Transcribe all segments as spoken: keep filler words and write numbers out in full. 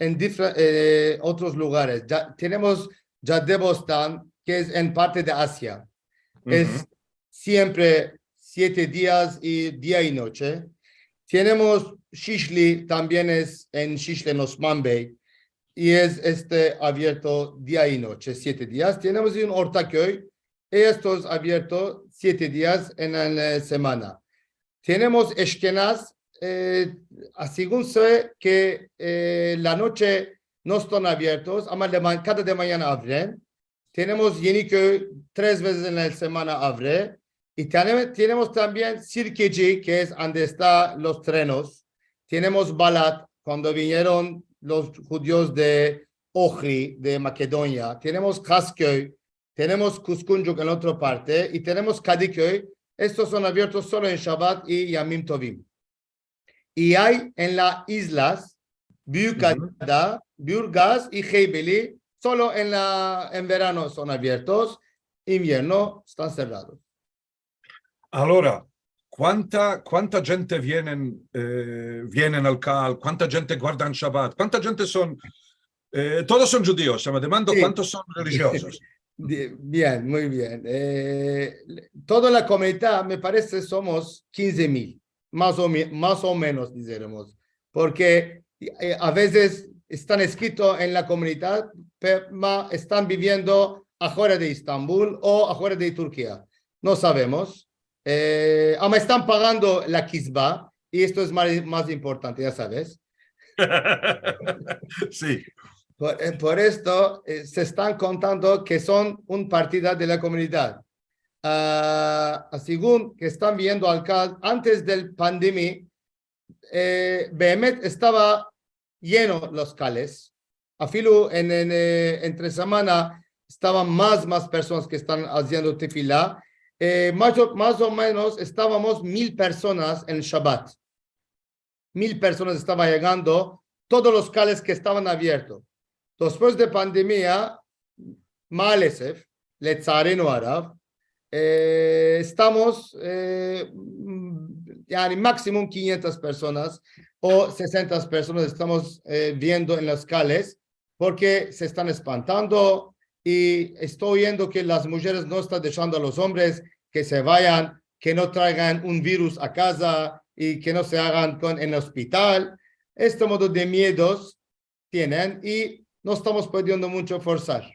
en difre-, eh, otros lugares. Ya tenemos Cadde Bostan, ke es en parte de Azia. Es siempre siete dias i dia i noche. Tenemos Shishli, tambien es en Shishli, en Osman Bey, i es, este, avierto dia i noche, siete dias. Tenemos un Ortaköy, esto es avierto siete dias en la, eh, semana. Tenemos Eşkenaz, eh, a segun se ke, eh, la noche no estan aviertos, ama de ma-, kada de manyana avren. Tenemos Yeniköy, tres vezes en la semana avre. I tene-, tenemos tambien Sirkeci, ke es ande esta los trenos. Tenemos Balat, kuando vinieron los djudios de Ohri, de Makedonya. Tenemos Kazköy, tenemos Kuzguncuk en otra parte, i tenemos Kadiköy. Estos son aviertos solo en Shabat i Yamim Tovim. I ay en la izlas, Büük Ada, Burgaz i Heybeli, solo en la, en verano son aviertos, invierno estan serrados. Alora, kuanta, kuanta djente vienen, eh, vienen al kal? Kuanta djente guardan Shabat? Kuanta djente son, eh, todos son djudios, se me demando kuantos son relijiozos. Di-, bien, muy bien. Eh, le-, toda la komunidad, me parese, somos kinze mil, mas o me-, mas o menos, dizeremos. Porke, eh, a vezes estan eskrito en la komunidad, pe-, ma estan biviendo afuera de Estambul o afuera de Turkia. No savemos. Eh, ama estan pagando la kizba, i esto es mas, mas importante, ya saves. Si. Por, eh, por esto, eh, se estan kontando ke son un partida de la komunidad. A, a segun ke estan viendo al kal, antes del pandemia, eh, beemet estava yeno los kales. Afilu en, en, eh, entre semana estavan mas, mas personas ke estan aziendo tefila. Eh, mas o, mas o menos estavamos mil personas en Shabat. Mil personas estavan yegando, todos los kales ke estavan aviertos. Despues de pandemia, maalesef, letzarenu arav, eh, estamos, eh, mm, yani, maksimum kinyentas personas o sesenta personas estamos, eh, viendo en los kales, porke se estan espantando, i esto oyendo ke las mujeres no estan deshando a los ombres ke se vayan, ke no traygan un virus a kaza i ke no se agan kon, en ospital. Este modo de miedos tienen i no estamos pudiendo muncho forsar.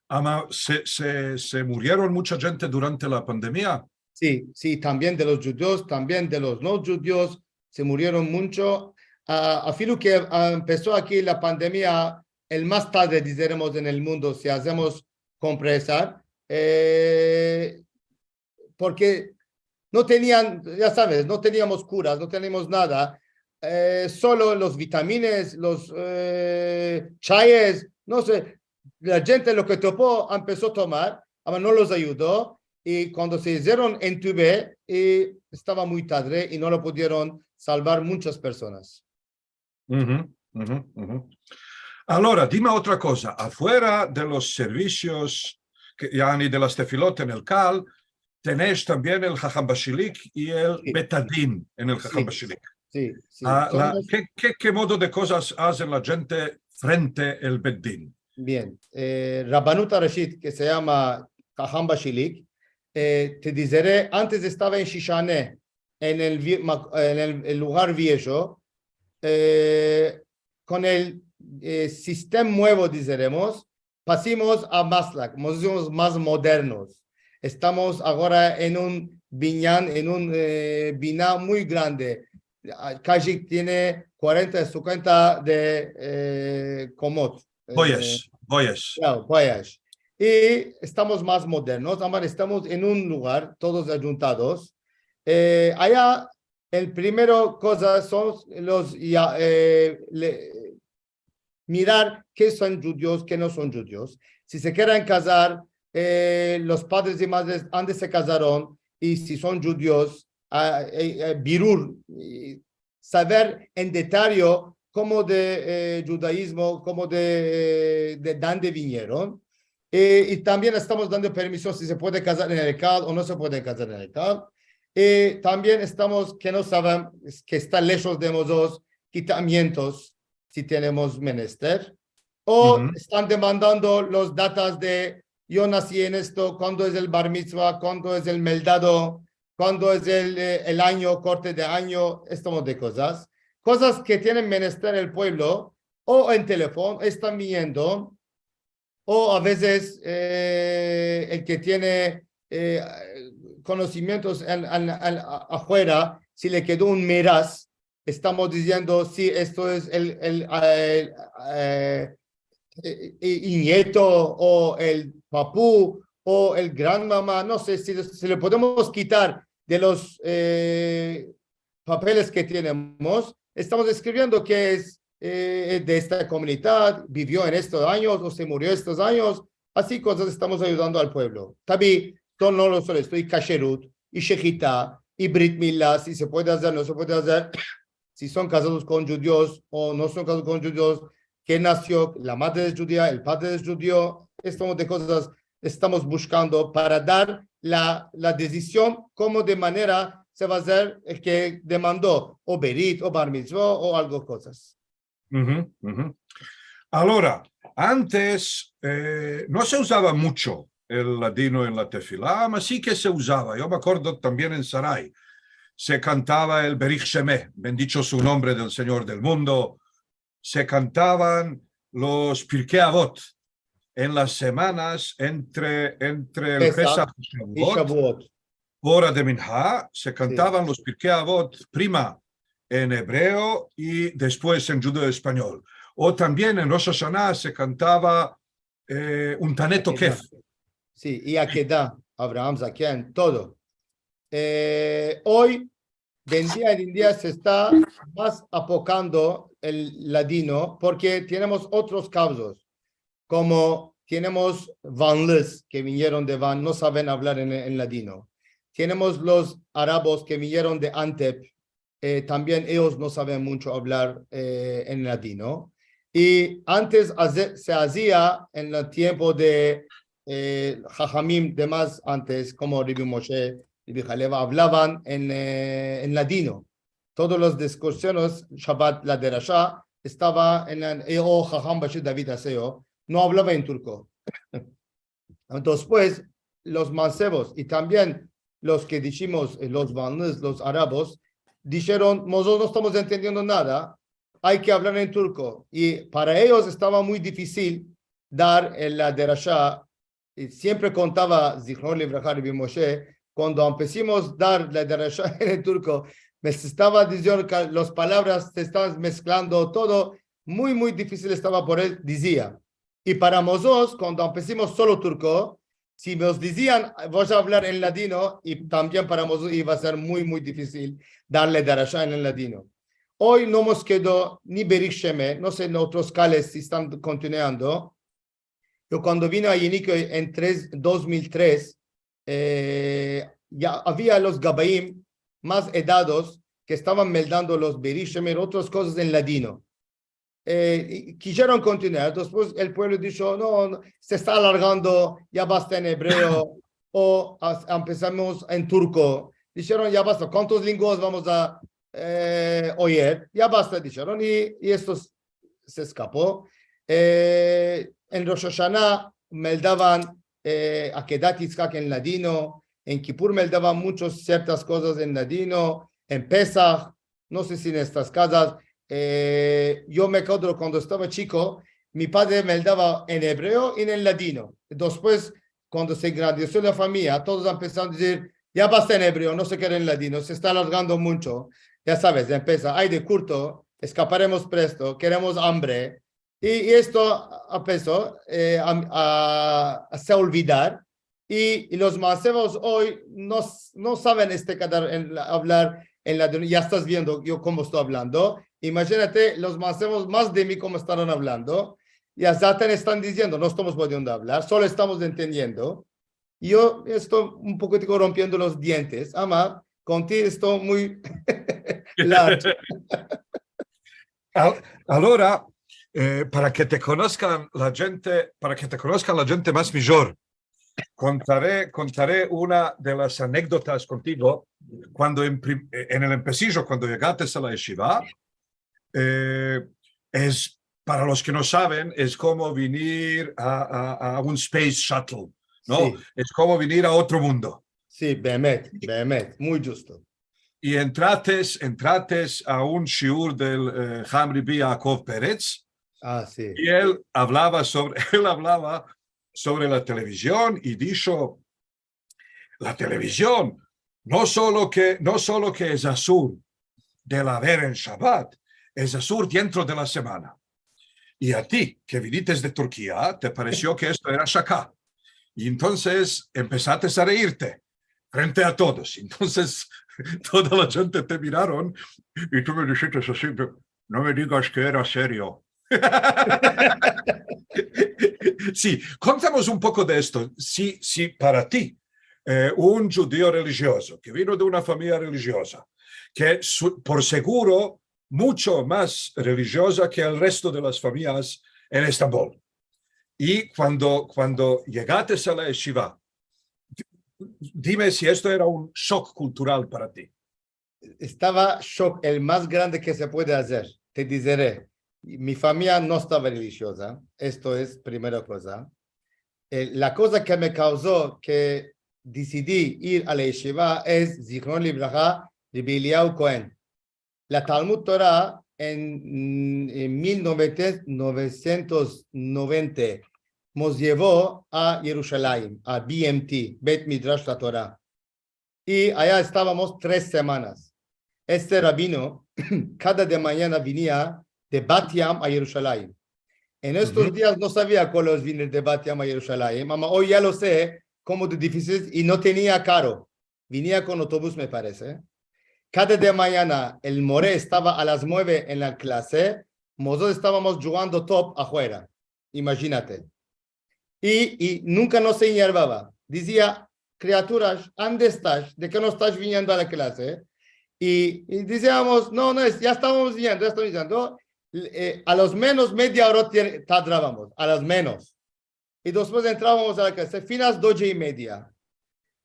Ama, se, se, se murieron muncha djente durante la pandemia? Si, si, tambien de los djudios, tambien de los no djudios, se murieron muncho. A, afilu ke, a, empeso aki la pandemia el mas tadre, dizeremos, en el mundo, si azemos komprensar, eh, porke no tenian, ya saves, no teniamos kuras, no teniamos nada, eh, solo los vitamines, los, eh, chayes, no se, la djente lo ke topo empeso a tomar, ama no los ayudo, i kuando se izieron entubir, i estava muy tadre i no lo pudieron salvar munchas personas. Alora, dime otra koza. Afuera de los servisios ke, yani, de las tefilot en el kal, tenesh tambien el Haham Bashilik i el Bet Adin en el Haham Bashilik. Si, si. A, la, ke, ke, ke modo de kozas azen la djente frente el Bet Din? Bien. Eh, Rabanut Arashit, ke se yama Haham Bashilik, eh, te dizere, antes estava en Shishane, en el vi-, ma-, en el, el lugar viejo, eh, kon el, eh, sistema muevo, dizeremos, pasimos a Maslak, mos izimos mas modernos. Estamos agora en un binyan, en un, eh, bina muy grande, a, kaji tiene kuarenta, sinkuenta de, eh, komot. Boyas, boyas. Klaro, boyas. I estamos mas modernos, ama estamos en un lugar, todos ayuntados. Eh, aya, el primero koza son los, ya, eh, le-, mirar ke son djudios, ke no son djudios. Si se keren kazar, eh, los padres i madres ande se kazaron, i si son djudios, a, eh, eh, birur, i saver en detalle komo de, eh, djudaizmo, komo de, eh, de dande vinieron. Eh, i tambien estamos dando permiso si se puede kazar en el kal o no se puede kazar en el kal. Eh, tambien estamos, ke no saven, ke esta leshos de mozos, kitamientos, si tenemos menester, o estan demandando los datas de yo nasi en esto, kuando es el bar mitzva, kuando es el meldado, kuando es el, eh, el anyo, korte de anyo, este modo de kozas. Kozas ke tienen menester el puevlo, o en telefon, estan viniendo, o a vezes, eh, el ke tiene, eh, konosimientos en, en, en, a-, afuera, si le kedo un miras, estamos diziendo, si esto es el, el, eh, eh, eh, el nieto, o el papu, o el granmama, no se si, si le podemos kitar de los, eh, papeles ke tenemos, estamos eskriviendo ke es, eh, de esta komunidad, bivio en estos anyos o se murio estos anyos. Ansi kozas estamos ayudando al puevlo. Tabi, todo no lo solo esto, i kasherut, i shehita, i brit mila, si se puede azer, no se puede azer, si son kazados kon djudios o no son kazados kon djudios, ke nasio, la madre es djudia, el padre es djudio, este modo de kozas estamos bushkando para dar la, la desizion komo de manera se va azer el ke demando, o berit, o bar mitzva, o algo kozas. Uhu, uhu. Agora, antes, eh, no se uzava muncho el ladino en la tefila, ma si ke se uzava. Yo me akordo tambien en Sarai. Se kantava el Berich Sheme, bendicho su nombre del Senyor del mundo. Se kantavan los Pirkei Avot en las semanas entre, entre el Pesah i Shavuot. Ora de minha, se kantavan los Pirkei Avot prima en ebreo i despues en djudeo-espanyol. O tambien en Rosh Hashanah se kantava, eh, un Tane Tokef. Si, i Akeda, Avraham Zaken, todo. Eh, oy, de dia en dia se esta mas apokando el ladino, porke tenemos otros kavzos, komo tenemos vanlız ke vinieron de Van, no saven avlar en, en ladino. Tenemos los arabos ke vinieron de Antep, eh, tambien eyos no saven muncho avlar, eh, en ladino. I antes aze-, se azia en el tiempo de, eh, hahamim de mas antes, komo Rebi Moshe, Rebi Haleva, avlavan en, eh, en ladino. Todos los diskursiones, Shabat, la derasha, estava en, en, eh, o haham Bashir David Aseo, no avlava en turko. Despues, los mansevos i tambien los ke dishimos, eh, los vanlız, los arabos, disheron, "Mozotros no estamos entendiendo nada, ay ke avlar en turko." I para eyos estava muy difisil dar, eh, la derasha. I siempre kontava, Zichrono Livraha, Rebi Moshe, kuando empesimos dar la derasha en el turko, me estava diziendo ke las palavras se estan mesklando todo, muy, muy difisil estava por el, dizia. I para mozotros, kuando empesimos solo turko, si mos dizian, "Vos a avlar en ladino", i tambien para mozotros iva a ser muy, muy difisil dar la derasha en ladino. Oy no mos kedo ni Berich Sheme, no se en otros kales si estan kontinuando. Yo kuando vino a Yenikeye en tres, dos mil tres, eh, ya avia los gabaim mas edados ke estavan meldando los Berich Sheme i otras kozas en ladino. Eh, i kisheron kontinuar. Despues el puevlo disho, "No, no, se esta alargando, ya basta en ebreo, o as-, empesamos en turko." Disheron, "Ya basta, kuantos lenguas vamos a, eh, oyer? Ya basta", disheron, i, i esto s-, se eskapo. Eh, en Rosh Hashanah meldavan, eh, Akedat Yitzhak en ladino, en Kipur meldavan munchos siertas kozas en ladino, en Pesah, no se si en estas kazas, eh, yo me akodro kuando estava chiko, mi padre meldava en ebreo i en ladino. Despues, kuando se engrandesio la famiya, todos empesaron a dizir, "Ya basta en ebreo, no se kere en ladino, se esta alargando muncho." Ya saves, empesa, "Ay de kurto, eskaparemos presto, keremos ambre." I, i esto empeso, eh, a, a, a se olvidar. I, i los mansevos oy no s-, no saven este kadar en la, avlar en ladino. Ya estas viendo yo komo esto avlando. Imadjinate, los mansevos mas de mi komo estarán avlando. Ya zaten estan diziendo, "No estamos pudiendo avlar, solo estamos entendiendo." Yo esto un pokotiko rompiendo los dientes, ama konti esto muy largo. Al-, agora, eh, para ke te konoskan la djente, para ke te konoskan la djente mas mijor, kontare, kontare una de las anekdotas kontigo. Kuando en prim-, en el empesijo, kuando yegates a la yeshiva, eh, es, para los ke no saven, es komo vinir a, a, a un space shuttle, no? Si. Es komo vinir a otro mundo. Si, beemet, beemet, muy djusto. I entrates, entrates a un shiur del, eh, Hamribi Yaakov Perets, Ah, si. I el avlava sovre, el avlava sovre la televizion i disho, la televizion, no solo ke, no solo ke es asur de la ver en Shabat, es asur dientro de la semana. I a ti, ke vinites de Turkia, te paresio ke esto era shaka. I entonses empesates a reirte frente a todos. Entonses, toda la djente te miraron i tu me dishites ansi, no me digas ke era serio. Si, kontemos un poko de esto. Si, si para ti, eh, un djudio relijiozo ke vino de una famiya relijioza, ke su-, por seguro muncho mas relijioza ke el resto de las famiyas en Estambol. I kuando, kuando yegates a la yeshiva, dime si esto era un shok kultural para ti. Estava shok el mas grande ke se puede azer. Te dizere, mi famiya no estava relijioza, esto es primera koza. Eh, la koza ke me kauzo ke disidi ir a la yeshiva es, zihrono livraha, Rabi Eliyahu Kohen. La Talmud Tora en, en mil novecientos noventa mos yevo a Yerushalayim, a B M T, Beit Midrash Torah. I aya estavamos tres semanas. Este rabino kada de manyana vinia de Bat Yam a Yerushalayim. En estos dias no savia kualo es vinir de Bat Yam a Yerushalayim, ama oy ya lo se komo de difisil i no tenia karo. Vinia kon otobus, me parese. Kada de manyana el more estava a las mueve en la klase, mozotros estavamos djugando top afuera. Imajinate. I, i nunka no se enervava. Dizia, kriaturas, ande estas? De ke no estas viniendo a la klase? I, i diziamos, no, no, es, ya estavamos viniendo, ya estavamos viniendo. Eh, a los menos media ora tier-, tardavamos, a los menos. I despues entravamos a la klase, finas doje i media.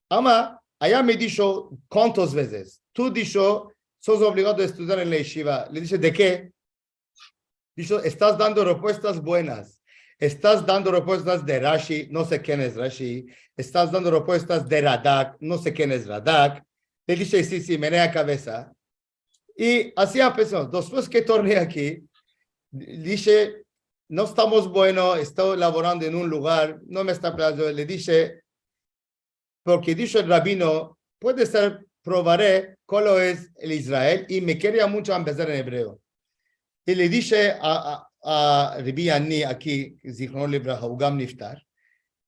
Ama, aya me disho kuantas vezes, tu, disho, sos obligado a estudiar en la yeshiva. Le dishe, de ke? Disho, estas dando repuestas buenas. Estas dando repuestas de Rashi, no se ken es Rashi. Estas dando repuestas de Radak, no se ken es Radak. Le dishe, si, si, menea kavesa. I ansi empesamos. Despues ke torne aki, dishe, no estamos bueno, esto lavorando en un lugar, no me esta plazando. Le dishe, porke disho el rabino, puede ser, provare kualo es el Israel, i me keria muncho empesar en ebreo. I le dishe a, a, a Rabi Yanni aki, zihrono livraha, u gam niftar,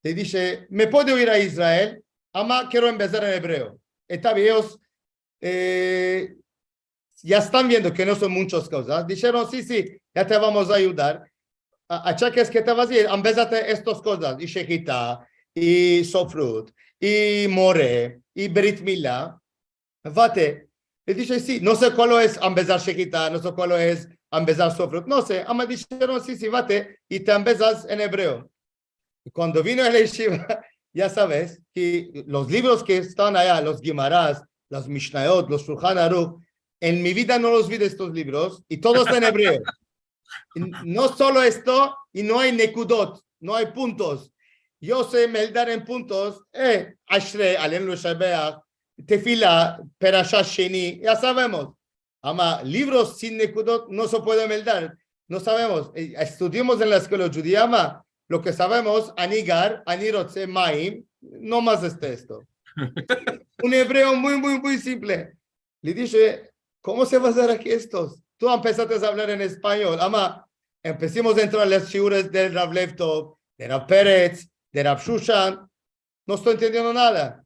le dishe, me puedo ir a Israel, ama kero empesar en ebreo. Esta vez, eh, ya estan viendo ke no son munchas kozas. Disheron, si, si, ya te vamos a ayudar. A, achakes ke te vas a ir, empesate estas kozas, i shehita, i sofrut, i more, i brit mila. Vate. Le dishe, si, no se kualo es empesar shehita, no se kualo es empesar sofrut, no se. Ama disheron, si, si, vate, i te empesas en ebreo. I kuando vino a la yeshiva, ya saves ke los livros ke estan aya, los Gemaras, las Mishnayot, los Shulhan Aruch, en mi vida no los vi de estos livros, i todo esta en ebreo. I no solo esto, i no ay nekudot, no ay puntos. Yo se meldar en puntos, eh, Ashre, Alenu Leshabeach, Tefila, Perashat Sheni, ya savemos. Ama livros sin nekudot no se puede meldar. No savemos. Eh, estudiamos en la eskuela djudia, ama lo ke savemos, ani gar, ani rotze, mayim, no mas esta esto. Un ebreo muy, muy, muy simple. Le dishe, komo se va a azer aki estos? Tu empesates a avlar en espanyol. Ama empesimos a entrar en los shiurim del Rav Lev Tov, del Rav Perets, del Rav Shushan. No esto entendiendo nada.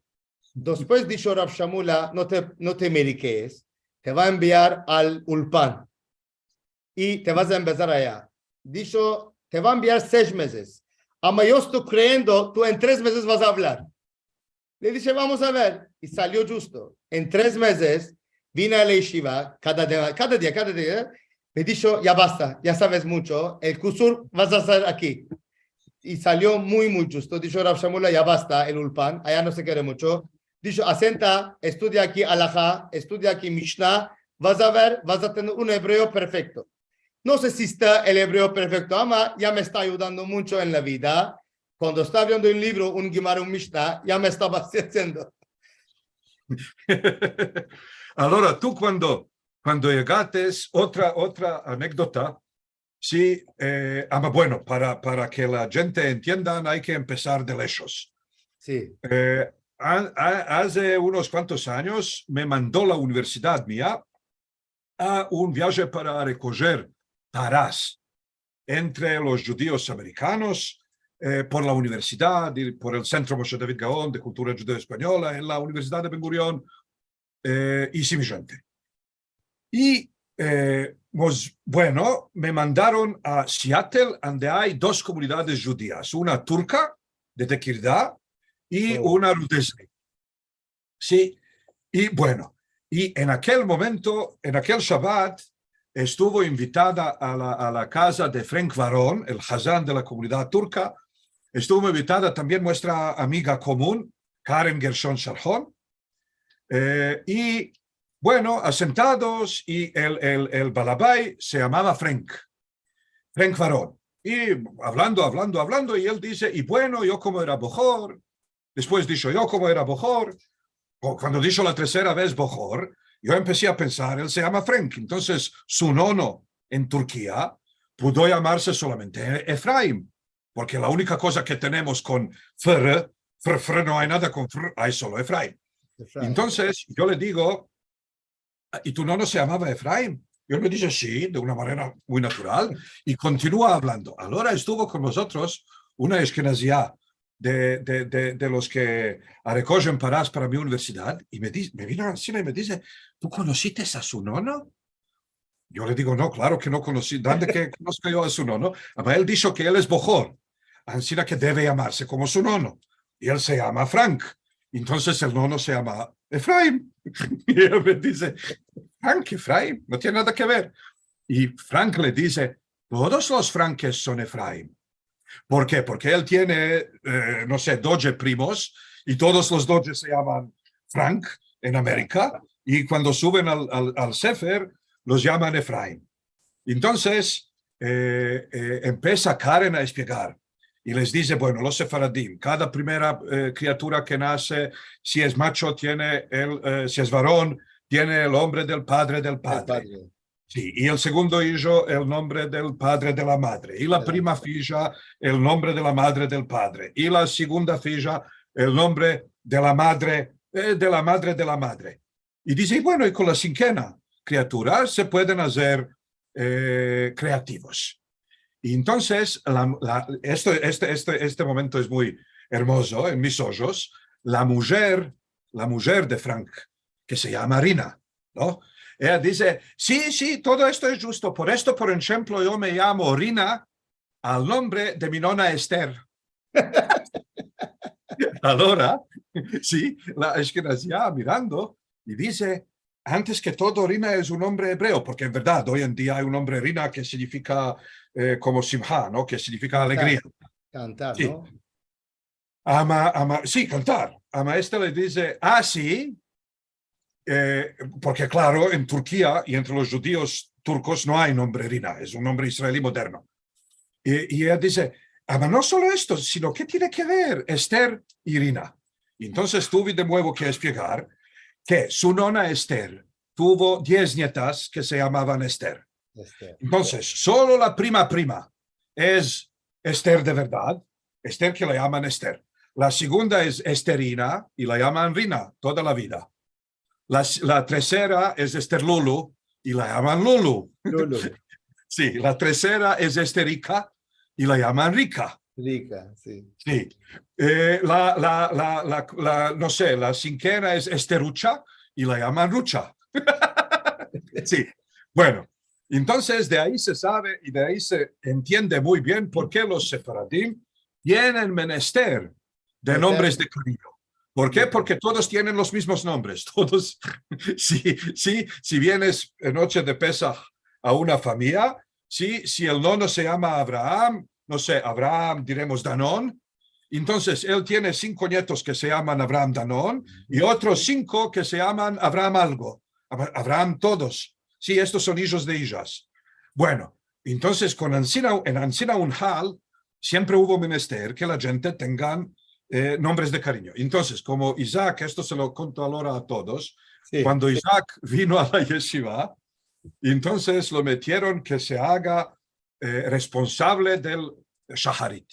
Despues disho Rav Shamula, no te, no te merikees, te va a enviar al ulpan. I te vas a empesar aya. Disho, te va a enviar sesh mezes. Ama yo esto kreyendo, tu en tres mezes vas a avlar. Le dishe, vamos a ver. I salio djusto. En tres mezes, vine a la yeshiva, kada dia, kada dia, kada dia. Me disho, ya basta, ya saves muncho, el kusur vas a azer aki. I salio muy, muy djusto. Disho Rav Shamula, ya basta, el ulpan, aya no se kere muncho. Disho, asenta, estudia aki Alaha, estudia aki Mishna, vas a ver, vas a tener un ebreo perfekto. No se si esta el ebreo perfekto, ama ya me esta ayudando muncho en la vida. Kuando esta abriendo un livro, un Gemara, un Mishna, ya me esta aziendo. Alora, tu kuando, kuando yegates, otra, otra anekdota, si, eh, ama, bueno, para, para ke la djente entiendan, ay ke empesar de leshos. Si. Eh, a-, a-, aze unos kuantos anyos me mando la universidad mia a un viaje para rekojer taras entre los djudios amerikanos, eh, por la universidad i por el Sentro Moshe David Gaon de Kultura Djudeo-Espanyola en la Universidad de Ben Gurion, eh, i si mi djente. I, eh, mos, bueno, me mandaron a Seattle, ande ay dos komunidades djudias, una turka, de Tekirdağ, i Oh. una Rudezli. Si, i bueno, i en akel momento, en akel Shabat, estuvo invitada a la, a la kaza de Frank Varon, el hazan de la komunidad turka. Estuvo invitada tambien muestra amiga komun, Karen Gershon Sharhon. Eh, i, bueno, asentados, i el, el, el balabay se yamava Frank, Frank Varon. I avlando, avlando, avlando, i el dize, i bueno, yo komo era bohor, despues disho, yo komo era bohor, o kuando disho la tersera vez bohor, yo empesi a pensar, el se yama Frank. Entonses, su nono en Turkia pudo yamarse solamente Efraim, porke la unika koza ke tenemos kon fr, fr, fr, no ay nada kon fr, ay solo Efraim. Efraim. Entonses, yo le digo, "I tu nono se yamava Efraim?" I el me dize, "Si", de una manera muy natural, i kontinua avlando. Alora estuvo kon mozotros una eshkenazia de, de, de, de los ke arekojen taras para mi universidad, i me di-, me vino ansina i me dize, "Tu konosites a su nono?" Yo le digo, "No, klaro ke no konosi, donde ke konoska yo a su nono?" Ama el disho ke el es bohor, ansina ke deve yamarse komo su nono. I el se yama Frank. Entonses el nono se yama Efraim. I el me dize, "Frank, Efraim, no tiene nada ke ver." I Frank le dize, "Todos los Frankes son Efraim." Por ke? Porke el tiene, eh, no se, dodje primos, i todos los dodje se yaman Frank en Amerika, i kuando suven al, al, al sefer, los yaman Efraim. Entonses, eh, eh, empesa Karen a esplegar, i les dize, "Bueno, los sefaradim, kada primera, eh, kriatura ke nase, si es macho, tiene el, eh, si es varon, tiene el nombre del padre del El padre. padre. Si, i el segundo ijo, el nombre del padre de la madre. I la Del prima fija, el nombre de la madre del padre. I la segunda fija, el nombre de la madre, eh, de la madre de la madre." I dize, "I bueno, i kon la sinkena kriatura se pueden azer, eh, kreativos." I entonses, la, la, esto, este, este, este momento es muy ermozo en mis ojos. La mujer, la mujer de Frank, ke se yama Rina, no? Eya dize, "Si, si, todo esto es djusto. Por esto, por enshemplo, yo me yamo Rina al nombre de mi nona Ester." Alora, si, la eshkenazia mirando i dize, "Antes ke todo, Rina es un nombre ebreo", porke en verdad, oy en dia ay un nombre Rina ke signifika, eh, komo simha, no? Ke signifika alegria. Kantar, Si. No? Ama, ama, si, kantar. Ama esta le dize, "A, si", eh, porke, klaro, en Turkia i entre los djudios turkos no ay nombre Rina, es un nombre israeli moderno. I, i eya dize, "Ama no solo esto, sino ke tiene ke ver Ester i Rina?" I entonses tuve de muevo ke esplegar ke su nona Ester tuvo diez nietas ke se yamavan Ester. Este. Entonses, solo la prima prima es Ester de verdad, Ester ke la yaman Ester. La segunda es Esterina i la yaman Rina toda la vida. La, la tersera es Ester Lulu i la yaman Lulu. Lulu. Si, la tersera es Esterika i la yaman Rika. Rika, si. Si. Eh, la, la, la, la, la, no se, la sinkena es Esterucha i la yaman Rucha. Si. Bueno, entonses de ayi se save i de ayi se entiende muy bien por ke los sefaradim tienen menester de nombres de karinyo. Por ke? Porke todos tienen los mizmos nombres. Todos, si, si, si vienes en noche de Pesah a una famiya, si, si el nono se yama Avraham, no se, Avraham, diremos Danon, entonses el tiene sinko nietos ke se yaman Avraham Danon i otros sinko ke se yaman Avraham algo. Avra-, Avraham todos. Si, estos son ijos de ijas. Bueno, Entonses, kon ansina, en ansina un hal, siempre uvo menester ke la djente tengan, eh, nombres de karinyo. Entonses, komo Isaac, esto se lo konto agora a todos, kuando Isaac vino a la yeshiva, entonses lo metieron ke se aga, eh, responsable del shaharit.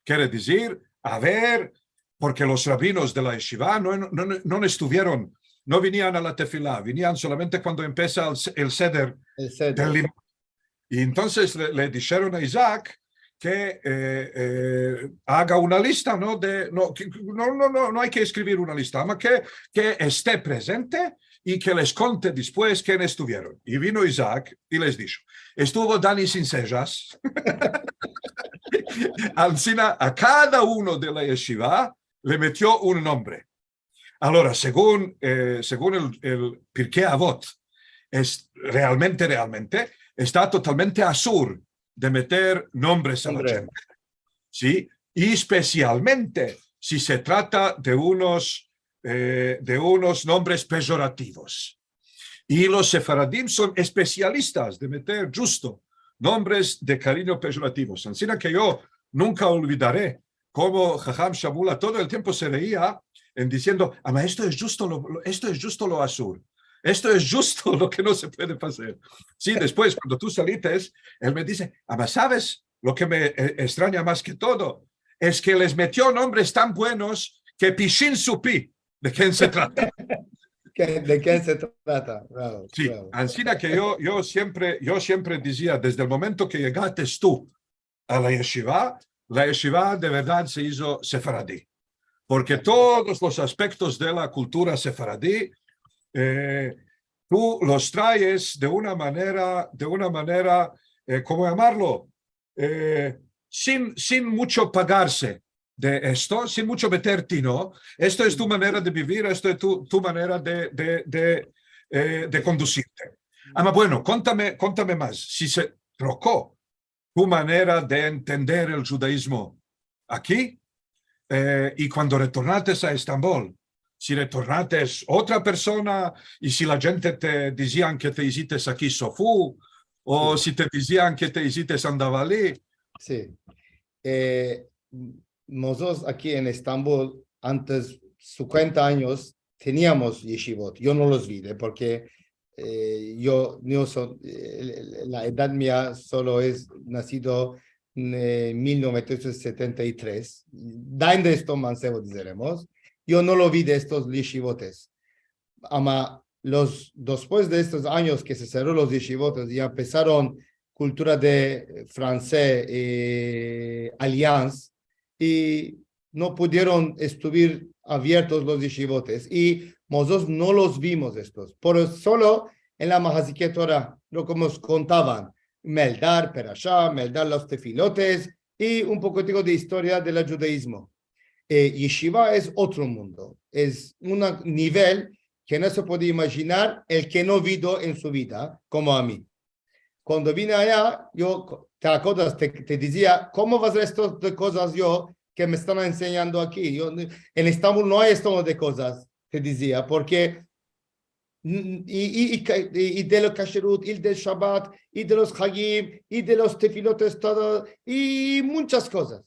Kere dizir, a ver, porke los rabinos de la yeshiva no, no, no, no estuvieron, no vinian a la tefila, vinian solamente kuando empesa el, el seder del limon. I entonses le, le disheron a Isaac ke, eh, eh, aga una lista, no? De, no, ke, no, no, no, no ay ke eskrivir una lista, ama ke, ke este prezente i ke les konte despues ken estuvieron. I vino Isaac i les disho, estuvo Dani Sinsejas. Ansina a kada uno de la yeshiva le metio un nombre. Agora, segun, eh, segun el, el Pirkei Avot, es realmente, realmente, esta totalmente asur de meter nombres a la djente. Si? I espesialmente si se trata de unos, eh, de unos nombres peyorativos. I los sefaradim son espesialistas de meter djusto nombres de karinyo peyorativos. Ansina ke yo nunka olvidare komo Haham Shamula todo el tiempo se reia en diziendo, ama, esto es djusto lo, lo, esto es djusto lo asur. Esto es djusto lo ke no se puede azer. Si, despues, kuando tu salites, el me dize, ama, saves lo ke me, eh, estranya mas ke todo? Es ke les metio nombres tan buenos ke pishin supi de ken se trata. Ke, de ken se trata. Bravo, si, bravo. Ansina ke yo, yo siempre, yo siempre dizia, desde el momento ke yegates tu a la yeshiva, la yeshiva de verdad se izo sefaradi. Porke todos los aspektos de la kultura sefaradi, eh, tu los traes de una manera, de una manera, eh, komo yamarlo? Eh, sin, sin muncho pagarse de esto, sin muncho meter tino. Esto es tu manera de bivir, esto es tu, tu manera de, de, de, eh, de kondusirte. Ama, bueno, kontame, kontame mas. Si se troko tu manera de entender el djudaizmo aki, eh, i kuando retornates a Estambol, si retornates otra persona, i si la djente te dizian ke te izites aki sofu, o si te dizian ke te izites andavali. Si. Eh, mozotros aki en Estambol, antes sinkuenta anyos, teniamos yeshivot. Yo no los vide, porke, eh, yo, yo so-, eh, la edad mia solo es nasido en, eh, mil novesientos setenta i tres. Dain de esto mansevo, dizeremos. Yo no lo vide estos yeshivotes. Ama los, despues de estos anyos ke se serro los yeshivotes i empesaron kultura de, eh, franse, eh, Alliance, i no pudieron estuvir aviertos los yeshivotes, i mozotros no los vimos estos, pero solo en la Mahazike Tora, lo ke mos kontavan, meldar perasha, meldar los tefilotes, i un pokotiko de istoria del djudaizmo. Eh, yeshiva es otro mundo, es un nivel ke no se puede imajinar el ke no vido en su vida, komo a mi. Kuando vine aya, yo, te akordas, te, te dizia, komo vas a azer estas kozas yo ke me estan ensenyando aki? Yo, en Estambol no ay este modo de kozas, te dizia, porke, n-, i, i, i ka-, i, i de la kasherut, i del Shabat, i de los hagim, i de los tefilotes, todo, i munchas kozas.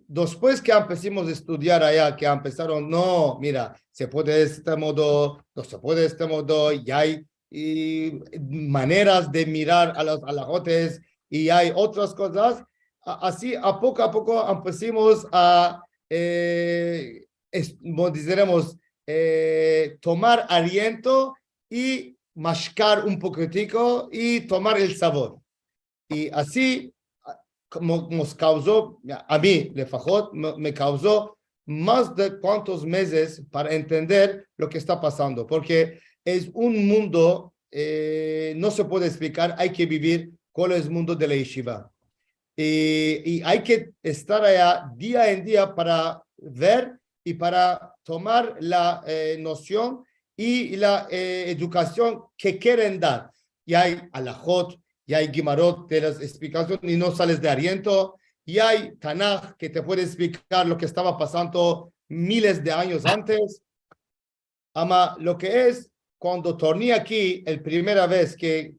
Despues ke empesimos a estudiar aya, ke empesaron, no, mira, se puede este modo, no se puede este modo, i ay, i maneras de mirar a los alahotes, i ay otras kozas. A-, ansi, a poko a poko empesimos a, eh, es-, mo-, dizeremos, eh, tomar aliento i mashkar un pokotiko i tomar el savor. I ansi, a, komo, mos kauzo, a mi, lefahot, me, me kauzo mas de kuantos mezes para entender lo ke esta pasando, porke es un mundo, eh, no se puede eksplikar, ay ke bivir kual es el mundo de la yeshiva. I, i ay ke estar aya dia en dia para ver i para tomar la, eh, nosion i la, eh, edukasion ke keren dar. I ay alahot, i ay gemarot de las eksplikasiones i no sales de aliento, i ay Tanah ke te puede eksplikar lo ke estava pasando miles de anyos antes. Ama lo ke es, kuando torni aki, el primera vez ke,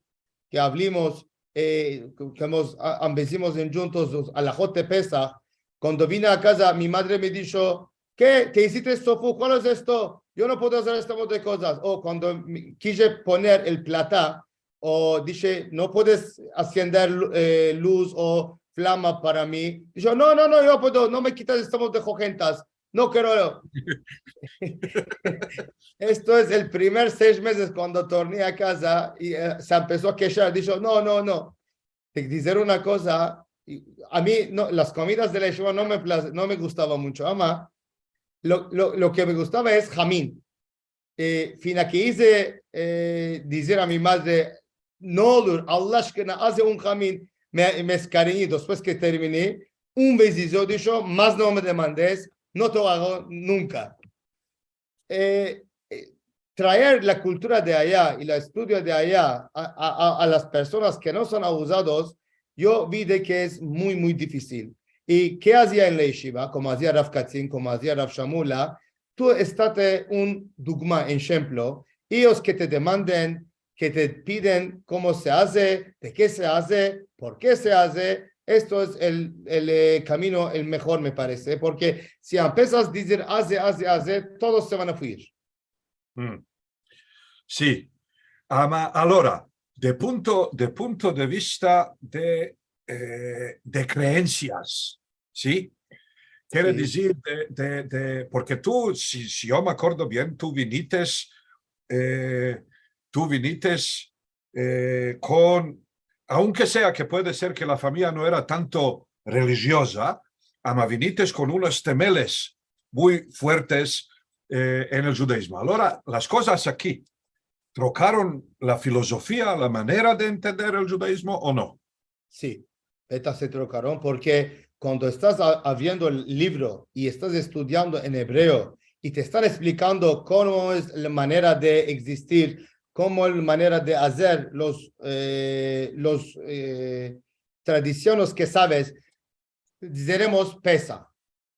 ke avlimos, eh, ke, ke hemos, a, ambezimos en djuntos los alahot de Pesah, kuando vine a kaza, mi madre me disho: "Ke? Te izites tofu? Kual es esto? Yo no puedo azer este modo de kozas." O kuando mi, kije poner el plata, o dishe: "No puedes asiender lu-, eh, luz o flama para mi?" Disho: "No, no, no, yo puedo, no me kitas este modo de hojentas. No kero yo." Esto es el primer sesh mezes kuando torni a kaza i, eh, se empeso a keshar. Disho: "No, no, no." Te dizer una koza, i a mi, no, las komidas de la yeshiva no me plaz-, no me gustava muncho. Ama, lo, lo, lo ke me gustava es hamin. Eh, fina ke ize, eh, dizer a mi madre: "No olur, Allah ashkına, aze un hamin." Me, me eskariñi, despues ke termini, un vez izo, disho: "Mas no me demandes, no te lo ago nunka." Eh, eh, traer la kultura de aya i la estudio de aya a, a, a, a las personas ke no son abuzados, yo vi de ke es muy, muy difisil. I ke azia en la yeshiva, komo azia Rav Katzin, komo azia Rav Shamula, tu estate un dugma, enshemplo, eyos ke te demanden, ke te piden komo se aze, de ke se aze, por ke se aze, esto es el, el, eh, kamino el mehor, me parese, porke si empesas a dizer aze, aze, aze, todos se van a fuir. Mm. Si. Ama, alora, de punto, de punto de vista de, eh, de kreensias, si? Kere dizir de, de, de, porke tu, si, si yo me akordo bien, tu vinites, eh, tu vinites, eh, kon, aunke sea ke puede ser ke la famiya no era tanto relijioza, ama vinites kon unos temeles muy fuertes, eh, en el djudaizmo. Alora, las kozas aki trokaron la filozofia, la manera de entender el djudaizmo o no? Si, estas se trokaron, porke kuando estas a-, abriendo el livro i estas estudiando en ebreo i te estan eksplikando komo es la manera de egzistir, komo es la manera de azer los, eh, los, eh, tradisiones ke saves, dizeremos Pesah.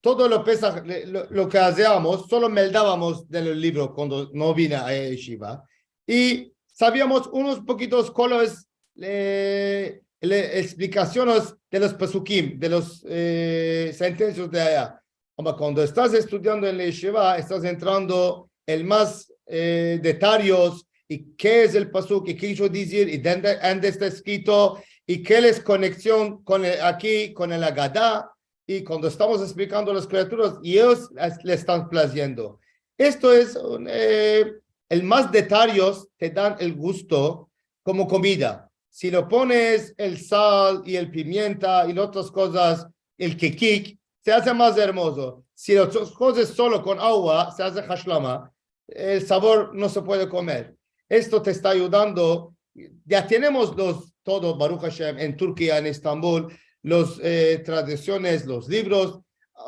Todo lo Pesah, le-, lo, lo ke aziamos, solo meldavamos del livro kuando no vine a yeshiva. I saviamos unos pokitos komo es, eh, le-, eksplikasiones de los pesukim, de los, eh, sentensias de aya. Ama kuando estas estudiando en la yeshiva, estas entrando el mas, eh, detalles, i ke es el pasuk, i ke kiere dizir, i dende, ende esta eskrito, i ke es koneksion kon el, aki, kon el Agada, i kuando estamos eksplikando las kriaturas, i eyos es-, le estan plaziendo. Esto es un, eh, el mas detalles te dan el gusto komo komida. Si lo pones el sal i el pimienta i las otras kozas, el kekik, se aze mas ermozo. Si lo ko-, kozes solo kon agua, se aze hashlama, el savor no se puede komer. Esto te esta ayudando. Ya tenemos los, todo, Baruch Hashem, en Turkia, en Estambul, los, eh, tradisiones, los livros.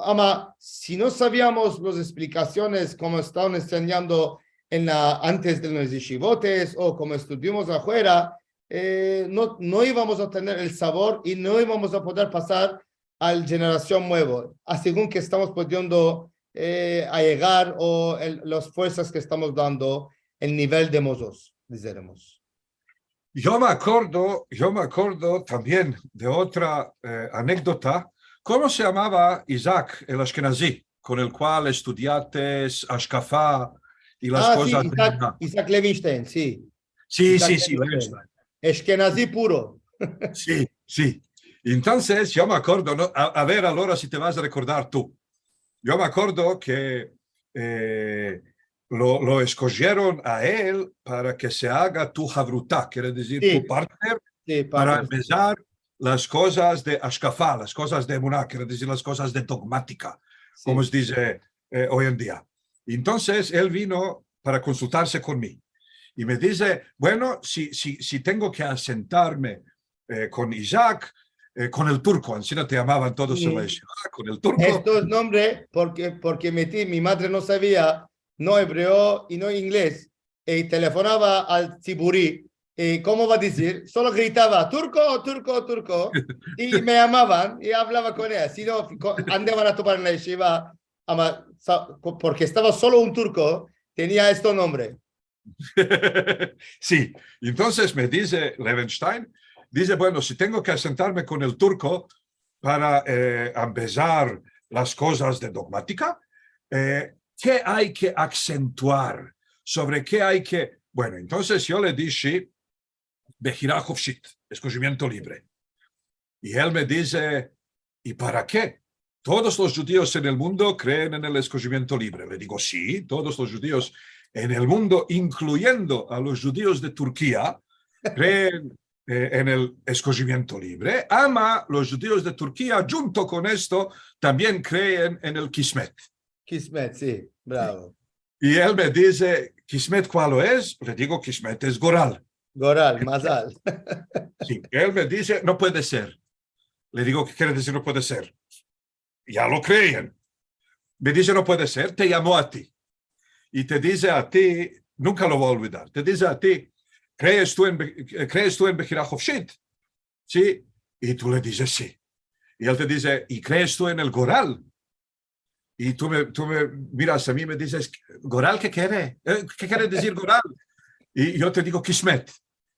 Ama, si no saviamos las eksplikasiones komo estan ensenyando en la, antes de los yeshivotes o komo estudiamos afuera, eh, no, no ivamos a tener el savor i no ivamos a poder pasar al jenerasion muevo, a segun ke estamos pudiendo, eh, ayegar o el, las fuersas ke estamos dando, el nivel de mozos, dizeremos. Yo me akordo, yo me akordo tambien de otra, eh, anekdota. Komo se yamava Isaac, el ashkenazi, kon el kual estudiates ashkafa i las kozas de Isaac, Isaac Levinstein, si. Si, Isaac si, si, Levinstein. Levinstein. Ashkenazi puro. Si, si. Entonses, yo me akordo, no? A, a ver, alora, si te vas a rekordar tu. Yo me akordo ke, eh, lo, lo eskojeron a el para ke se aga tu havruta, kere dizir tu partner, para empezar las kozas de ashkafa, las kozas de emuná, kere dizir las kozas de dogmatika, komo se dize, eh, oy en dia. Entonses, el vino para konsultarse kon mi. I me dize, bueno, si, si, si tengo ke asentarme, eh, kon Isaac, eh, kon el turko, ansina te yamavan todos en la yeshiva, kon el turko. Estos nombres, porke, porke meti, mi madre no savia, no ebreo i no inglez, i telefonava al tziburi, i komo va a dizir, solo gritava: "Turko, turko, turko", i me yamavan, i avlava kon eya. Si no, ko-, ande van a topar en la yeshiva, ama, sa-, ko-, porke estava solo un turko, tenia este nombre. Si, entonses me dize Levenstein, dize, bueno, si tengo ke asentarme kon el turko para, e, ambezar las kozas de dogmatika, e, ke ay ke aksentuar? Sovre ke ay ke... Bueno, entonses yo le dize, behira hofshit, eskozhimiento livre. I el me dize, i para ke? Todos los djudios en el mundo kreen en el eskozhimiento livre. Le digo, si, todos los djudios en el mundo, inkluyendo a los djudios de Turkia, kreen, e, en el eskozhimiento livre. Ama los djudios de Turkia, djunto kon esto, tambien kreen en el kismet. Kismet, si, bravo. I el me dize, kismet kualo es? Le digo, kismet es goral. Goral, mazal. Si, el me dize, no puede ser. Le digo, ke kere dizir no puede ser? Ya lo kreen. Me dize, no puede ser, te yamo a ti. I te dize a ti, nunka lo vo a olvidar, te dize a ti, krees tu en be-, krees tu en behira hofshit? Si. I tu le dizes, si. I el te dize, i krees tu en el goral? I tu me, tu me miras a mi, me dizes, goral ke kere? E, ke kere dizir goral? I yo te digo, kismet.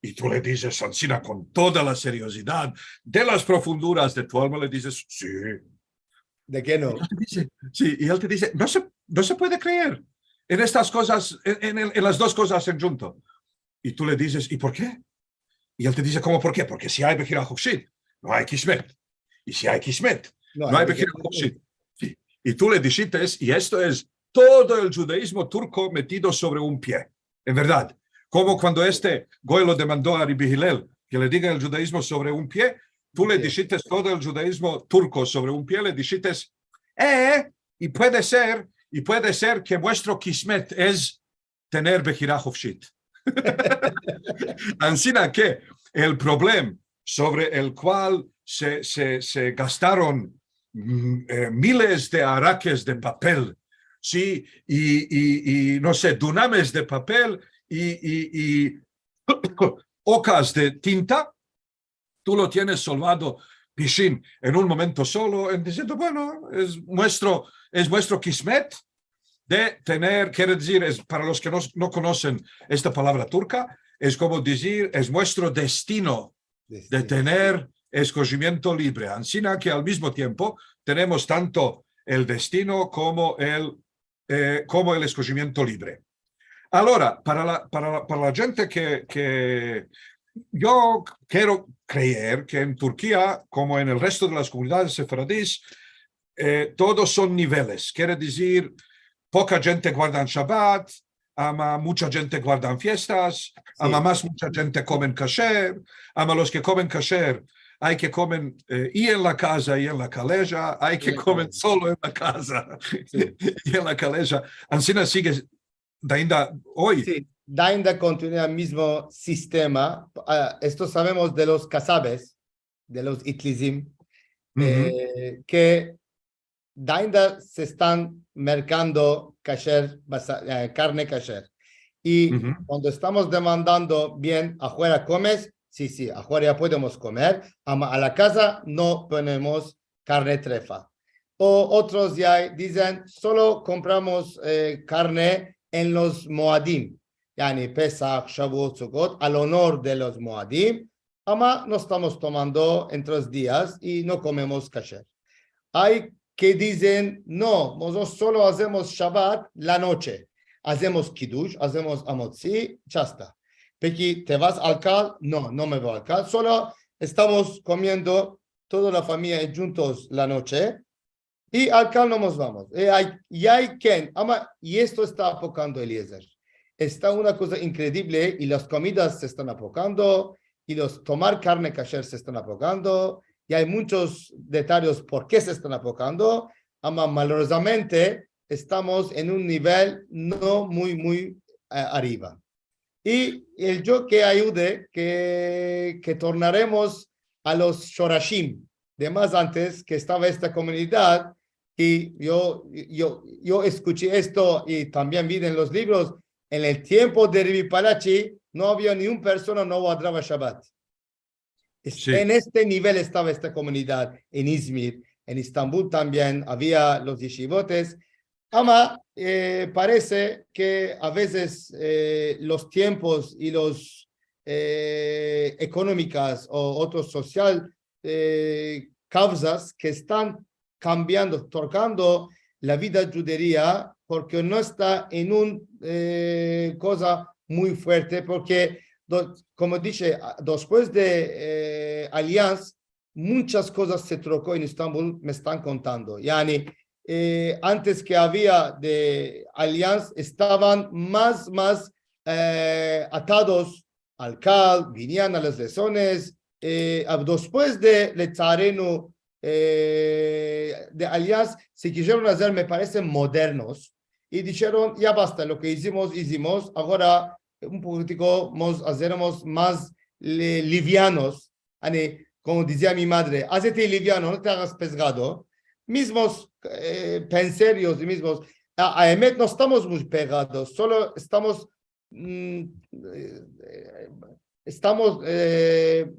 I tu le dizes ansina kon toda la seriozidad de las profunduras de tu alma, le dizes, si. De ke no? I el te dize, si, i el te dize, no se, no se puede kreer en estas kozas, en, en, en las dos kozas en djunto. I tu le dizes, i por ke? I el te dize, komo por ke? Porke si ay behira hofshit, no ay kismet. I si ay kismet, no ay behira hofshit. Si. I tu le dishites, i esto es todo el djudaizmo turko metido sovre un pie. En verdad, komo kuando este goy lo demando a Rabi Hilel ke le diga el djudaizmo sovre un pie, tu le dishites todo el djudaizmo turko sovre un pie, le dishites, e, i puede ser, i puede ser ke vuestro kismet es tener behira hofshit. Ansina ke el problem sovre el kual se, se, se gastaron, mm, e, miles de arakes de papel, si, i, i, i, no se, dunames de papel, i, i, i okas de tinta, tu lo tienes solvado, pishin, en un momento solo, en diziendo, bueno, es muestro, es muestro kismet de tener, kere dizir, es, para los ke no, no konosen esta palavra turka, es komo dizir, es muestro destino de tener eskozhimiento livre. Ansina ke al mizmo tiempo tenemos tanto el destino komo el, e, komo el eskozhimiento livre. Agora, para la, para la, para la djente ke, ke yo kero kreer ke en Turkia, komo en el resto de las komunidades sefaradis, e, todos son niveles. Kere dizir, poka djente guardan Shabat, ama mucha djente guardan fiestas, ama mas mucha djente komen kasher, ama los ke komen kasher ay ke komen, e, i en la kaza i en la kaleja, ay ke komen solo en la kaza i en la kaleja. Ansina sige dainda oy. Si, dainda kontinua el mizmo sistema. A, esto savemos de los kasabes, de los itlizim, e, ke dainda se estan merkando kasher, basa-, e, karne kasher. I kuando estamos demandando, bien, afuera komes? Si, si, afuera ya podemos komer, ama a la kaza no ponemos karne trefa. O otros ya dizen, solo kompramos, e, karne en los moadim, yani Pesah, Shavuot, Sukkot, al onor de los moadim, ama no estamos tomando en tres dias i no komemos kasher. Ay ke dizen, no, mozotros solo azemos Shabat la noche. Azemos kidush, azemos amotzi, ya esta. Peki, te vas al kal? No, no me vo al kal. Solo estamos komiendo toda la famiya djuntos la noche i al kal no mos vamos. E, ay, i ay ken, ama, i esto esta apokando, Eliezer. Esta una koza inkredivle, i las komidas se estan apokando, i los tomar karne kasher se estan apokando, i ay munchos detayes por ke se estan apokando, ama malorozamente estamos en un nivel no muy, muy, e, arriva. I el yo ke ayude ke, ke tornaremos a los shorashim de mas antes ke estava esta komunidad, i yo, yo, yo eskuchi esto i tambien vi en los livros, en el tiempo de Rabi Palachi no avia ni un persona no guardrava Shabat. Es-, si. En este nivel estava esta komunidad, en Izmir, en Estambul tambien avia los yeshivotes. Ama, e, parese ke a vezes, e, los tiempos i los, eh, ekonomikas o otros sosyal, eh, kavzas ke estan kambiando, tokando la vida djuderia, porke no esta en un, eh, koza muy fuerte, porke do-, komo dishe, a-, despues de, eh, Alyans, munchas kozas se troko en Estambul, me estan kontando. Yani, eh, antes ke avia de Alyans, estavan mas, mas, eh, atados al kal, vinian a las lesones, eh, a-, despues de, letsarenu, eh, de Alyans, se kizieron azer, me parese, modernos, i disheron, "Ya basta, lo ke izimos, izimos, agora un pokitiko mos azeremos mas li-, livianos." Ani, komo dizia mi madre, "Azete liviano, no te agas pesgado." Mizmos, eh, penserios i mizmos. A, a emet, no estamos muy pegados, solo estamos, mm, eh, estamos, eh,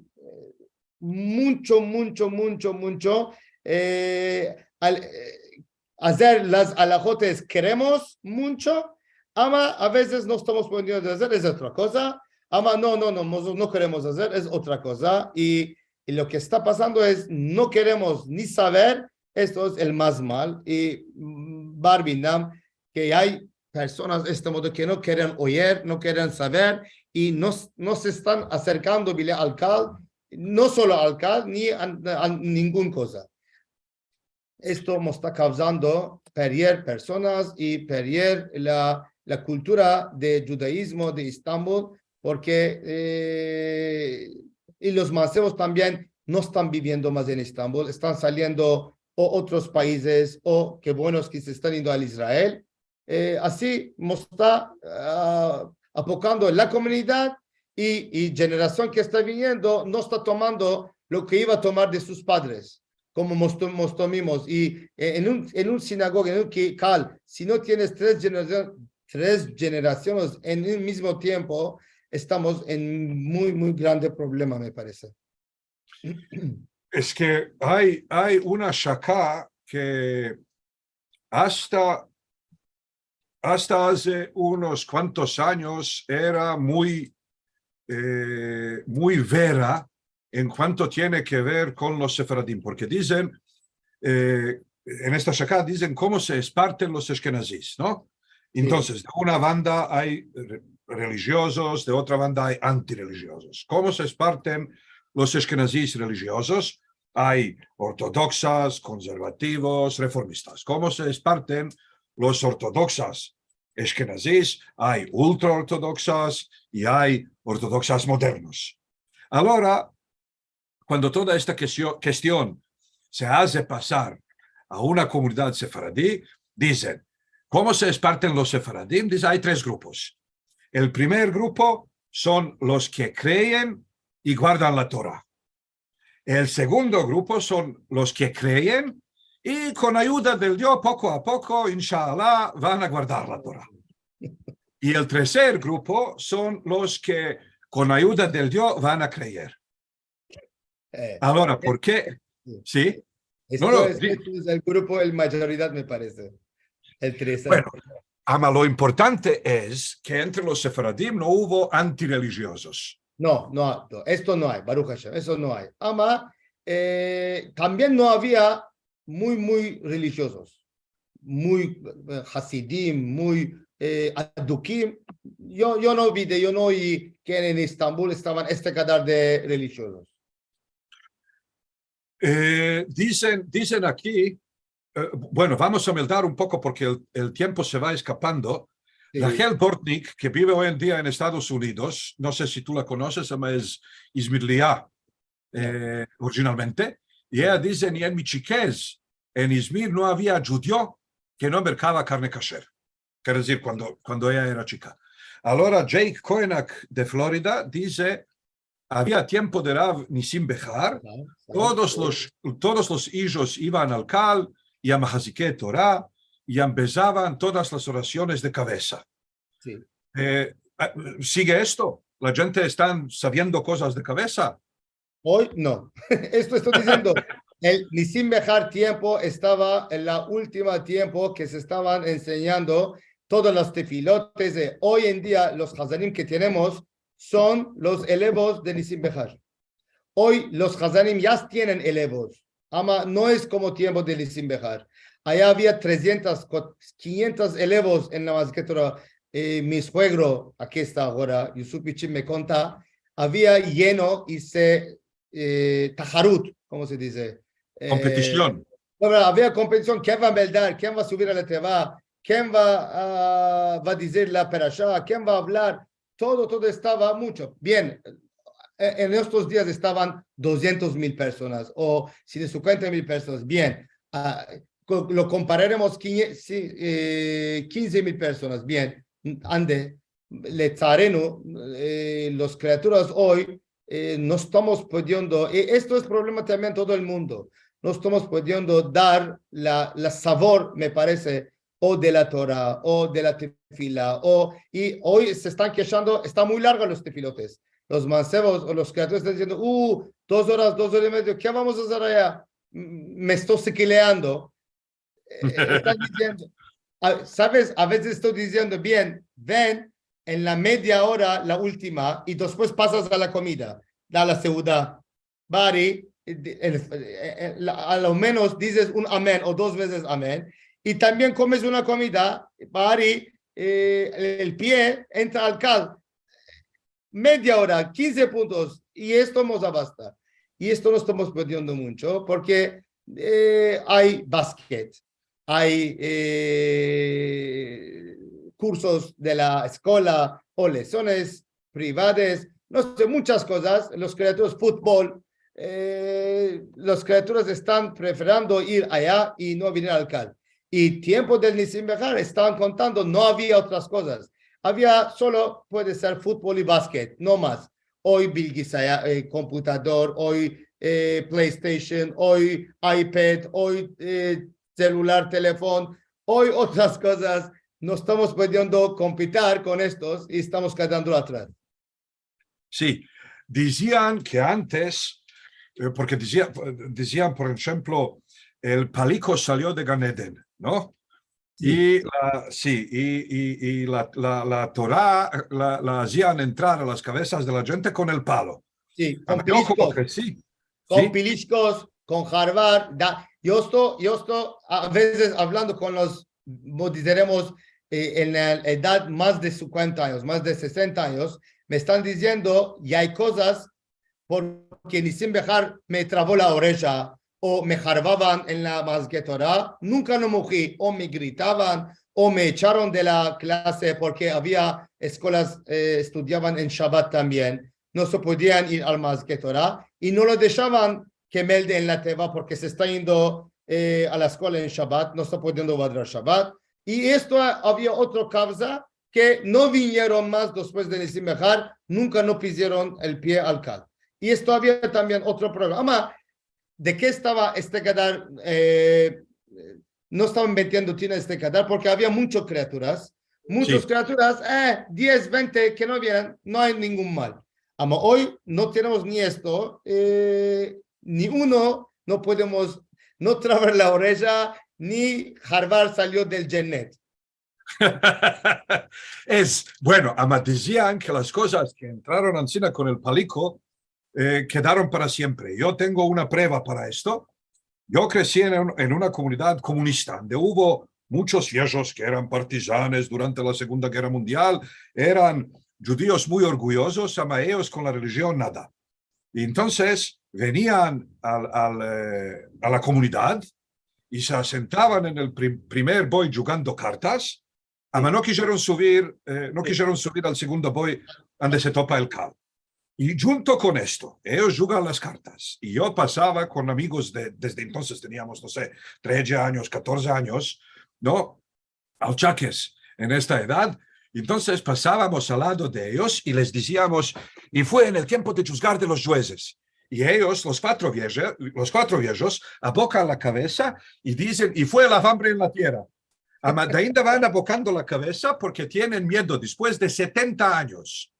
muncho, muncho, muncho, muncho, eh, al, eh, azer las alahotes keremos muncho, ama a vezes no estamos pudiendo azer, es otra koza. Ama no, no, no, mos-, no keremos azer, es otra koza. I, i lo ke esta pasando es, no keremos ni saver, esto es el mas mal. I, mm, Barbindam, ke ay personas este modo ke no keren oyer, no keren saver, i no s-, no se estan aserkando bile al kal, no solo al kal, ni a, a ningun koza. Esto mos esta kavzando peryer personas i peryer la, la kultura de djudaizmo de Estambul, porke, eh, i los mansevos tambien no estan biviendo mas en Estambul, estan saliendo o otros paizes, o ke buenos ke se estan yendo al Israel. Eh, ansi mos esta, a, apokando la komunidad i, i jenerasion ke esta viniendo no esta tomando lo ke iva a tomar de sus padres, komo mos to-, mos tomimos. I, eh, en un, en un sinagoga, en un ki-, kal, si no tienes tres jenerasion-, tres jenerasiones en un mizmo tiempo, estamos en muy, muy grande problema, me parese. Es ke ay, ay una shaka ke asta, asta aze unos kuantos anyos era muy, eh, muy vera en kuanto tiene ke ver kon los sefaradim, porke dizen, eh, en esta shaka dizen komo se esparten los eshkenazis, no? Si. Entonses, de una banda ay re-, relijiozos, de otra banda ay antirelijiozos. Komo se esparten los eshkenazis relijiozos? Ay ortodoksas, konservativos, reformistas. Komo se esparten los ortodoksas eshkenazis? Ay ultraortodoksas i ay ortodoksas modernos. Agora, kuando toda esta kestio-, kestion se aze pasar a una komunidad sefaradi, dizen, komo se esparten los sefaradim? Dize, ay tres grupos. El primer grupo son los ke kreen i guardan la Tora. El segundo grupo son los ke kreen i kon ayuda del Dio, poko a poko, inshallah, van a guardar la Tora. I el terser grupo son los ke kon ayuda del Dio van a kreer. Eh, agora, eh, porke? Si. Si? No, no, esto es, di- esto es el grupo, el mayoridad, me parese. El tres. Bueno, ama lo importante es ke entre los sefaradim no uvo antirelijiozos. No, no, no, esto no ay, Baruch Hashem, esto no ay. Ama, eh, tambien no avia muy, muy relijiozos, muy, eh, hasidim, muy, eh, adukim. Yo, yo no vi de, yo no oyi ke en Estambul estavan este kadar de relijiozos. Eh, dizen, dizen aki, eh, bueno, vamos a meldar un poko porke el, el tiempo se va eskapando. Si. Rachel Bortnick, ke bive oy en dia en Estados Unidos, no se si tu la konoses, ama es izmirlia, no, eh, orijinalmente, i eya dize, ni en mi chikez, en Izmir no avia djudio ke no merkava karne kasher. Kere dizir, kuando, kuando eya era chika. Agora, Jake Koenak de Florida dize, avia tiempo de Rav Nisim Behar, todos los, todos los ijos ivan al kal i a mahazike Tora i empezavan todas las orasiones de kavesa. Si. Eh, a, sige esto? La djente estan saviendo kozas de kavesa? Oy no. Esto esto diziendo. El Nisim Behar tiempo estava en la ultima tiempo ke se estavan ensenyando todas las tefilotes. De oy en dia, los hazanim ke tenemos, son los elevos de Nisim Behar. Oy los hazanim ya tienen elevos, ama no es komo tiempo de Nisim Behar. Aya avia trezientas, ko-, kinyentos elevos en la Mazget Tora. Eh, mi suegro, aki esta agora, Yusuf Bichim, me konta, avia yeno i se, eh, taharut, komo se dize? Eh, kompetision. Bueno, avia kompetision, ken va a meldar, ken va a suvir a la teva, ken va a, va a dizir la perasha, ken va a avlar, todo, todo estava muncho. Bien, e-, en estos dias estavan dozientos mil personas o sinta sinkuenta mil personas. Bien, a, ko-, lo kompararemos kinye-, si, eh, kinze mil personas. Bien, ande, letsarenu, eh, los kriaturas oy, eh, no estamos pudiendo, e-, esto es problema tambien todo el mundo, no estamos pudiendo dar la, la savor, me parese, o de la Tora, o de la tefila, o, i oy se estan keshando, esta muy larga los tefilotes. Los mansevos o los kriaturas estan diziendo, "Uh, dos oras, dos oras i media, ke vamos a azer aya? M-, me esto sikileando." Eh, estan diziendo, a, saves? A vezes esto diziendo, "Bien, ven en la media ora, la ultima, i despues pasas a la komida, a la seuda." Bari, eh, de-, el, eh, eh, la, a lo menos dizes un amen o dos vezes amen, i tambien komes una komida, bari, eh, el, el pie entra al kal. Media ora, kinze puntos, i esto mos abasta. I esto no estamos pudiendo muncho, porke, eh, ay basket, ay, eh, kursos de la eskola o lesiones privades, no se, munchas kozas, los kriaturas, futbol, eh, los kriaturas estan prefiriendo ir aya i no venir al kal. I tiempo del Nisim Behar estavan kontando, no avia otras kozas. Avia solo, puede ser, futbol i basket, no mas. Oy bilgisayar, eh, komputador, oy, eh, PlayStation, oy iPad, oy, eh, selular, telefon, oy otras kozas. No estamos pudiendo kompitir kon estos i estamos kedando atras. Si, dizian ke antes, eh, porke dizia-, dizian, por enshemplo, el paliko salio de Gan Eden, no? Si. I la, si, i, i, i la, la, la Tora la, la azian entrar a las kavezas de la djente kon el palo. Si, kon pilishkos. Kon pilishkos, kon harvar, da, yo esto, yo esto a vezes avlando kon los, mo-, dizeremos, eh, en la edad mas de sinkuenta anyos, mas de sesenta anyos, me estan diziendo, i ay kozas porke Nisim Behar me travo la oreja, o me harvavan en la Mazget Tora, nunka no muhi, o me gritavan, o me echaron de la klase porke avia eskolas, eh, estudiavan en Shabat tambien, no se pudian ir al Mazget Tora, i no lo deshavan ke melde en la teva porke se esta yendo, eh, a la eskola en Shabat, no esta pudiendo guadrar Shabat. I esto a-, avia otro kavza ke no vinieron mas despues de Nisim Behar, nunka no pusieron el pie al kal. I esto avia tambien otro problema. De ke estava este kedar, eh, no estavan metiendo tina este kedar, porke avia munchas kriaturas, munchas kriaturas, eh, diez, vente ke no vieran, no ay ningun mal. Ama oy no tenemos ni esto, eh, ni uno, no podemos, no travar la oreja, ni harvar salio del djennet. Es, bueno, ama dizian ke las kozas ke entraron ansina kon el paliko, eh, kedaron para siempre. Yo tengo una prueva para esto. Yo kresi en un-, en una komunidad komunista, onde uvo munchos yezhos ke eran partizanes durante la Segunda Gerra Mundial, eran djudios muy orguyozos, ama eyos kon la relijion nada. I entonses venian al, al, eh, a la komunidad i se asentavan en el prim-, primer boy djugando kartas, ama no kizieron suvir, eh, no kizieron suvir al segundo boy ande se topa el kal. I djunto kon esto, eyos djugan las kartas. I yo pasava kon amigos de, desde entonses teniamos, no se, tredje anyos, katorze anyos, no? Achakes en esta edad. Entonses pasavamos al lado de eyos i les diziamos, "I fue en el tiempo de djuzgar de los djuezes." I eyos, los kuatro vieje-, los kuatro viejos, abokan la kavesa i dizen, "I fue el avambre en la tierra." Ama dainda van abokando la kavesa porke tienen miedo, despues de setenta anyos.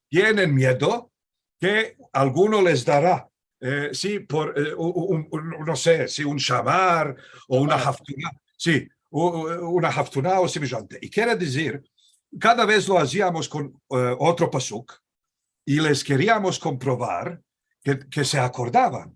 Tienen miedo ke alguno les dara, eh, si, por, eh, u-, u-, un, un, no se, si un shamar o una haftuna, si, u-, u-, una haftuna o semejante. I kere dizir, kada vez lo aziamos kon, eh, otro pasuk, i les keriamos komprovar ke, ke se akordavan.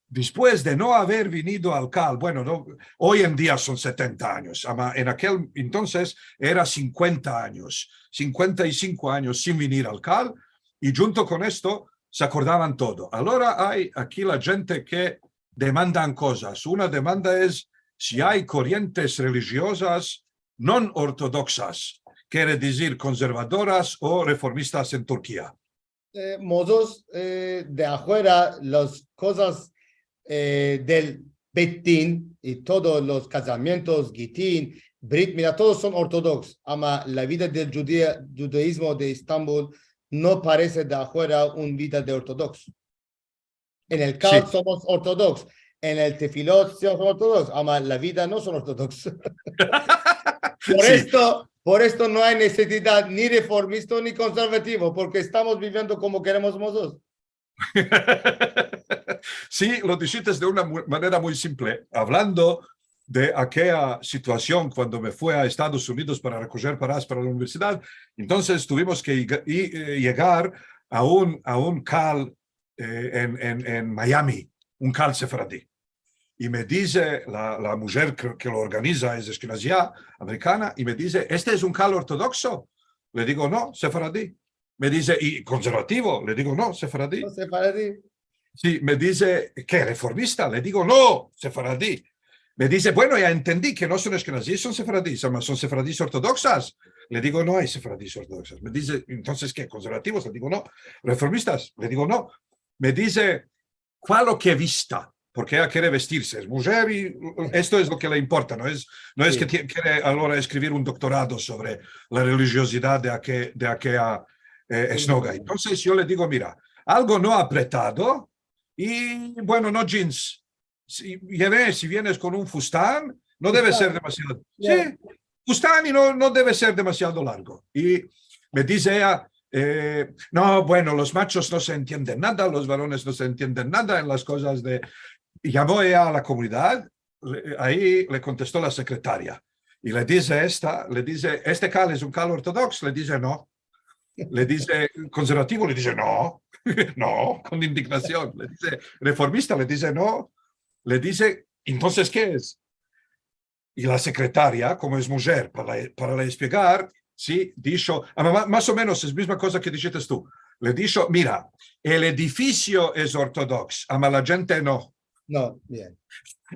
Despues de no aver vinido al kal, bueno, no, oy en dia son setenta anyos, ama en akel entonses era sinkuenta anyos, sinkuenta i sinko anyos sin vinir al kal, i djunto kon esto se akordavan todo. Alora ay aki la djente ke demandan kozas. Una demanda es si ay korientes relijiozas non ortodoksas, kere dizir konzervadoras o reformistas en Turkia. Eh, mozos, eh, de afuera, las kozas, eh, del Beit Din i todos los kazamientos, gitin, brit mila, todos son ortodoks, ama la vida del djudea-, djudaizmo de Estambul no parese de afuera un vida de ortodoks. En el kal somos ortodoks, en el tefilot somos ortodoks, ama la vida no son ortodoks. Por esto, por esto no ay nesesizad ni reformisto ni konzervativo, porke estamos biviendo komo keremos mozos. Si, lo dishites de una mu-, manera muy simple. Avlando de akeya situasion kuando me fui a Estados Unidos para rekojer paras para la universidad, entonses tuvimos ke yega-, i, eh, yegar a un, a un kal, eh, en, en, en Miami, un kal sefaradi. I me dize la, la mujer ke, ke lo organiza, es ashkenazia, amerikana, i me dize: "Este es un kal ortodokso?" Le digo: "No, sefaradi." Me dize: "I konzervativo?" Le digo: "No, sefaradi." No, sefaradi. Si, me dize: "Ke, reformista?" Le digo: "No, sefaradi." Me dize: "Bueno, ya entendi ke no son ashkenazis, son sefaradis, ama son sefaradis ortodoksas." Le digo: "No ay sefaradis ortodoksas." Me dize: "Entonses ke, konzervativos?" Le digo: "No." "Reformistas?" Le digo: "No." Me dize: "Kualo ke vista?" Porke eya kere vestirse, es mujer i esto es lo ke le importa, no es, no es ke ti-, kere alora eskrivir un doktorado sovre la relijiozidad de ake-, de akeya, eh, esnoga. Entonses yo le digo: "Mira, algo no apretado i, bueno, no jeans. Si, ya ve, si vienes kon un fustan, no deve ser demasiado." Si, fustan i no, no deve ser demasiado largo. I me dize eya, eh: "No, bueno, los machos no se entienden nada, los varones no se entienden nada en las kozas de." Yamo eya a la komunidad, le, ayi le kontesto la sekretaria. I le dize esta, le dize: "Este kal es un kal ortodoks?" Le dize: "No." Le dize: "Konzervativo?" Le dize: "No." No, kon indignasion. Le dize: "Reformista?" Le dize: "No." Le dize: "Entonses ke es?" I la sekretaria, komo es mujer, para, para le espiegar, si, disho, ama ma-, mas o menos es mizma koza ke dishites tu. Le disho: "Mira, el edifisio es ortodoks, ama la djente no." No, bien.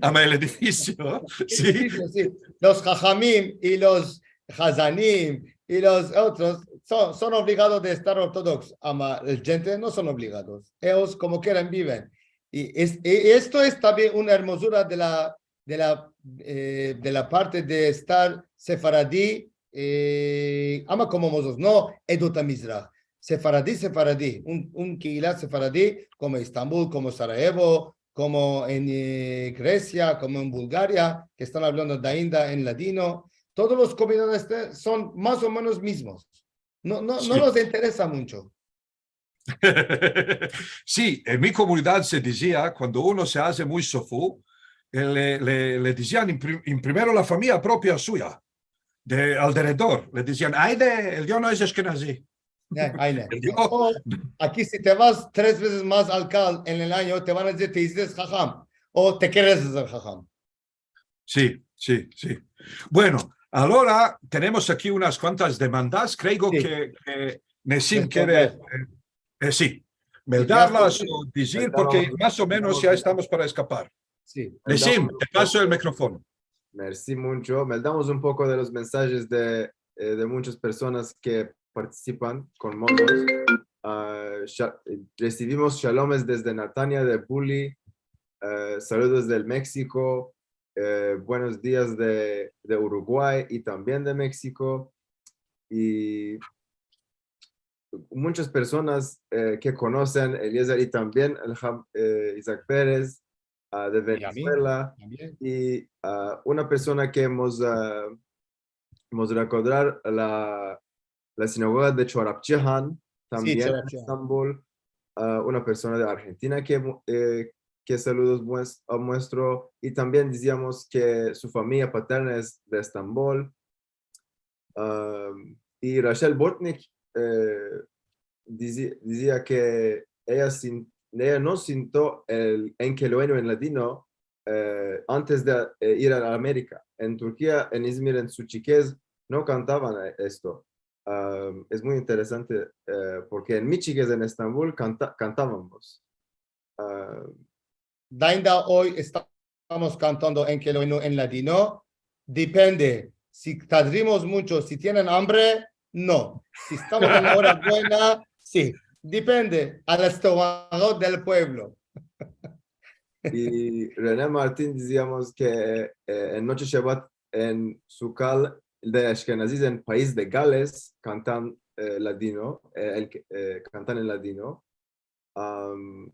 "Ama el edifisio, si." Edifisio, si. Los hahamim i los hazanim i los otros son, son ovligados de estar ortodoks, ama la djente no son ovligados. Eyos komo kieran biven. I es, i esto es tambien una ermozura de la, de la, eh, de la parte de estar sefaradi, eh, ama komo mozos, no edut amizrah. Sefaradi, sefaradi, un, un kehila sefaradi, komo Estambul, komo Sarayevo, komo en, eh, Gresia, komo en Bulgaria, ke estan avlando de ainda en ladino. Todos los komunidades son mas o menos mizmos. No, no, no nos interesa muncho. Si, en mi komunidad se dizia, kuando uno se aze muy sofu, eh, le, le, le dizian en pri-, en primero la famiya propia suya, de alderedor, le dizian: "Ayde, el dio no es ashkenazi." Ya, ayde. El dio O, aki si te vas tres vezes mas al kal en el anyo, te van a dizir: "Te izites haham", o "Te keres azer haham". Si, si, si. Bueno, alora tenemos aki unas kuantas demandas. Kreigo ke, ke Nesim kere, eh, eh, si, meldarlas o dizir, porke mas o menos ya estamos para eskapar. Si. Nesim, te paso el mikrofono. Mersi muncho. Meldamos un poko de los mensajes de, eh, de munchas personas ke partisipan kon mozos. Ah, sha-, resivimos shalomes desde Natania de Buli, eh, saludos del Meksiko, eh, buenos dias de, de Uruguay i tambien de Meksiko. I munchas personas, eh, ke konosen Eliezer i tambien el ham-, eh, Isaac Perez, ah, de Venezuela. I, ah, una persona ke mos, ah, mos rekodrar la, la sinagoga de Chorapchihan, tambien en Estambul. Ah, una persona de Argentina ke mu-, eh, ke saludos mues-, ah, muestro. I tambien diziamos ke su famiya paterna es de Estambul. Am, i Rachel Bortnick, eh, dizi-, dizia ke eya sin-, eya no sinto el Enkel Oynu en ladino, e, antes de, e, ir a Amerika. En Turkia, en Izmir, en su chikez, no kantavan, e, esto. Am, es muy interesante, e, porke en mi chikez en Estambul kanta-, kantavamos. Am, Dainda oy estamos kantando Enkel Oynu en ladino. Depende. Si tadrimos muncho, si tienen ambre, no. Si estamos en ora buena, si. Depende al estomago del puevlo. I Rene Martin diziamos ke, e, en noche Shebat en su kal de Ashkenazis en pais de Gales kantan, e, ladino, e, el ke, e, kantan en ladino. Am,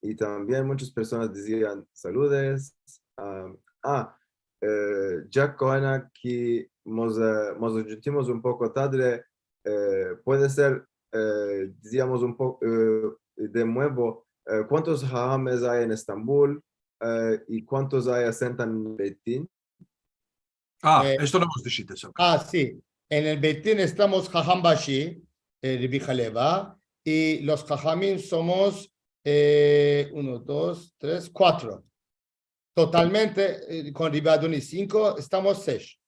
i tambien munchas personas dizian saludes. Am, a, e, Jack Cohen aki mos, e, mos adjuntimos un poko tadre, e, puede ser, e, diziamos un poko, e, de muevo, e, kuantos hahames ay en Estambul, e, i kuantos ay asentan en Betin? A, e, esto no mos dishite, Sokol. A, si. En el Betin estamos Haham Bashi, e, Rebi Haleva, i los hahamim somos, e, uno, dos, tres, kuatro. Totalmente, e, kon Rebi Adonis sinko, estamos sesh.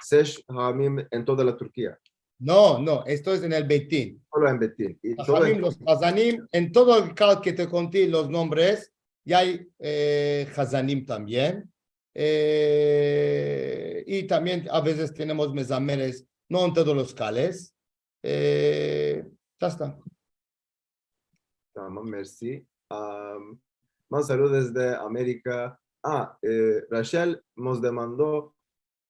Sesh hahamim en toda la Turkia. No, no, esto es en el Betin. Solo en Betin. I todo hahamim, en los hazanim, en todo el kal ke te konti los nombres, i ay, e, hazanim tambien. E, i tambien a vezes tenemos mezameres, no en todos los kales. E, ya esta. Tamam, mersi. Am, mas saludos de Amerika. A, e, Rachel mos demando,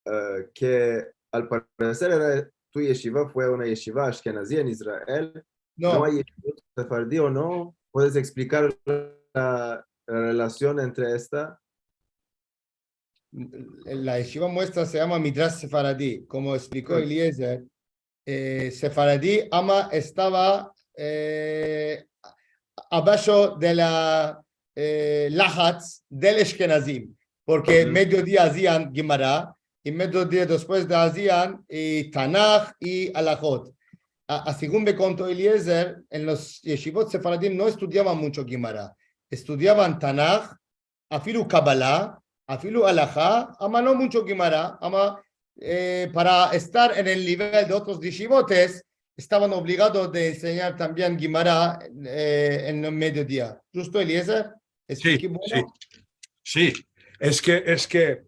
e, ke al pareser era tu yeshiva fue una yeshiva ashkenazi en Israel. No. No ay yeshiva sefaradi o no? Puedes eksplikar la, la relasion entre esta? La yeshiva muestra se yama Midrash Sefaradi, komo ekspliko Eliezer, e, sefaradi ama estava, e, abasho de la, e, lahatz del Ashkenazim, porke mediodia azian Gemara, i mediodia despues de azian, i Tanah i Alahot. A, a segun me konto Eliezer, en los yeshivot sefaradim no estudiavan muncho Gemara, estudiavan Tanah, afilu Kabala, afilu Alaha, ama no muncho Gemara, ama, e, para estar en el nivel de otros yeshivotes, estavan obligados de ensenyar tambien Gemara, e, en el mediodia. Djusto, Eliezer? Si, si. Si. Es ke, es ke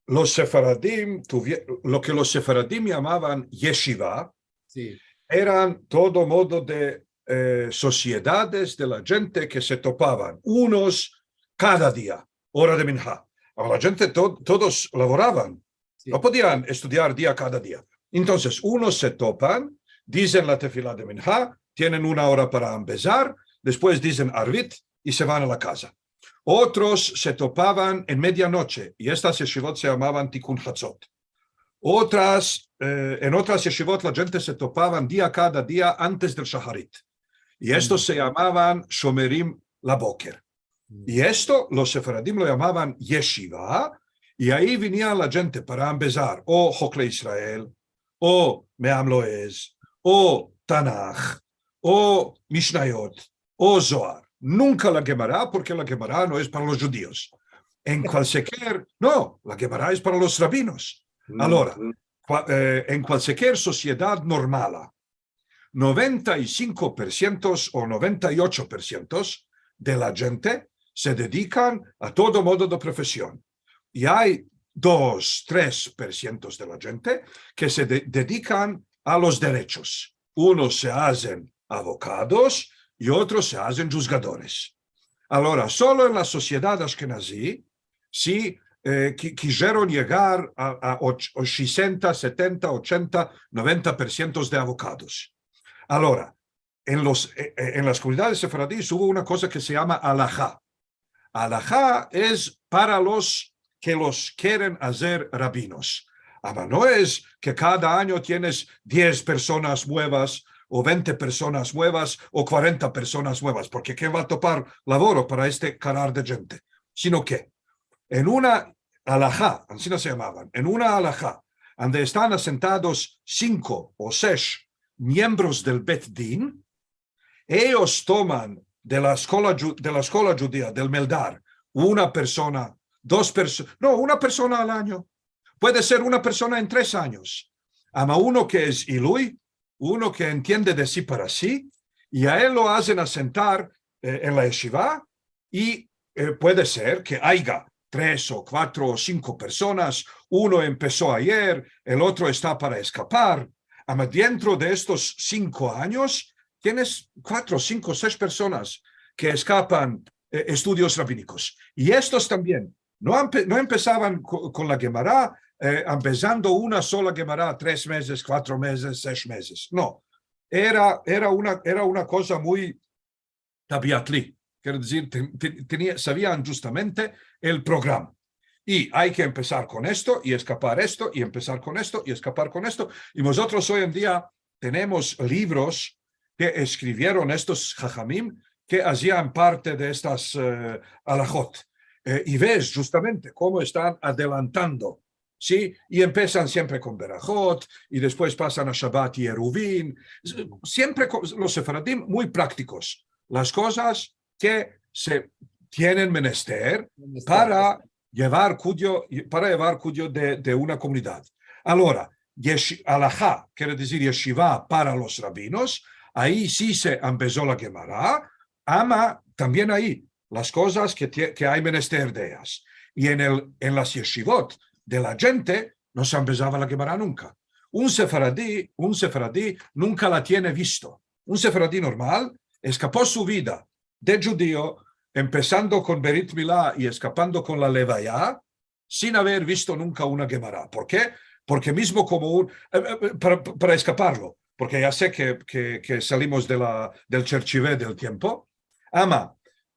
los sefaradim tuvie-, lo ke los sefaradim yamavan yeshiva, eran todo modo de, e, sosiedades de la djente ke se topavan, unos kada dia, ora de minha. Ama la djente to-, todos lavoravan. No podian estudiar dia kada dia. Entonses, unos se topan, dizen la tefila de minha, tienen una ora para ambezar, despues dizen arvit i se van a la kaza. Otros se topavan en medianoche, i estas yeshivot se yamavan Tikun Hatzot. Otras, e, en otras yeshivot la djente se topavan dia kada dia antes del shaharit. I estos se yamavan Shomerim Laboker. I esto los sefaradim lo yamavan yeshiva, i ayi vinian la djente para ambezar o Hokle Israel, o Meam Loez, o Tanah, o Mishnayot, o Zohar. Nunka la Gemara, porke la Gemara no es para los djudios. En kualsiker, no, la Gemara es para los rabinos. Alora, kua-, e, en kualsiker sosiedad normala, noventa i sinko por sientos o noventa i ocho por sientos de la djente se dedikan a todo modo de profesion. I ay dos, tres por sientos de la djente ke se de-, dedikan a los derechos. Unos se azen avokados i otros se azen djuzgadores. Alora, solo en la sosiedad ashkenazi, si, e, ki-, kijeron yegar a, a och-, o sesenta, setenta, ochenta, noventa por sientos de avokados. Alora, en los, e, e, en las komunidades sefaradis uvo una koza ke se yama Alaha. Alaha es para los ke los keren azer rabinos. Ama no es ke kada anyo tienes diez personas muevas, o vente personas muevas, o kuarenta personas muevas, porke ken va a topar lavoro para este karar de djente? Sino ke en una Alaha, ansina se yamavan, en una Alaha, ande estan asentados sinko o sesh miembros del Bet Din, eyos toman de la eskola dju-, de la eskola djudia, del Meldar, una persona, dos perso-, no, una persona al anyo. Puede ser una persona en tres anyos. Ama uno ke es iluy, uno ke entiende de si para si, i a el lo azen asentar, eh, en la yeshiva, i, eh, puede ser ke aya tres o kuatro o sinko personas, uno empeso ayer, el otro esta para eskapar. Ama dientro de estos sinko anyos, tienes kuatro, sinko, sesh personas ke eskapan, eh, estudios rabinikos. I estos tambien no ampe-, no empesavan ko-, kon la Gemara, eh, empesando una sola Gemara, tres mezes, kuatro mezes, sesh mezes. No. Era, era una, era una koza muy tabiatli. Kero dizir, ten-, ten-, tenia, savian djustamente el programa. I ay ke empesar kon esto, i eskapar esto, i empesar kon esto, i eskapar kon esto. I mozotros oy en dia tenemos livros ke eskrivieron estos hahamim ke azian parte de estas, eh, alahot. Eh, i ves djustamente komo estan adelantando, si? I empesan siempre kon berahot, i despues pasan a Shabat i Eruvin. Siempre ko-, los sefaradim muy praktikos. Las kozas ke se tienen menester para yevar kudio, para yevar kudio de, de una komunidad. Agora, yeshi-, alaha, kere dizir yeshiva para los rabinos, ay si se empeso la Gemara, ama tambien ay las kozas ke tie-, ke ay menester de eyas. I en el, en las yeshivot de la djente no se empesava la Gemara nunka. Un sefaradi, un sefaradi nunka la tiene visto. Un sefaradi normal eskapo su vida de djudio, empesando kon Berit Mila i eskapando kon la Levaya, sin aver visto nunka una Gemara. Por ke? Porke mizmo komo un, eh, eh, para, para eskaparlo, porke ya se ke, ke, ke salimos de la, del cherchive del tiempo. Ama,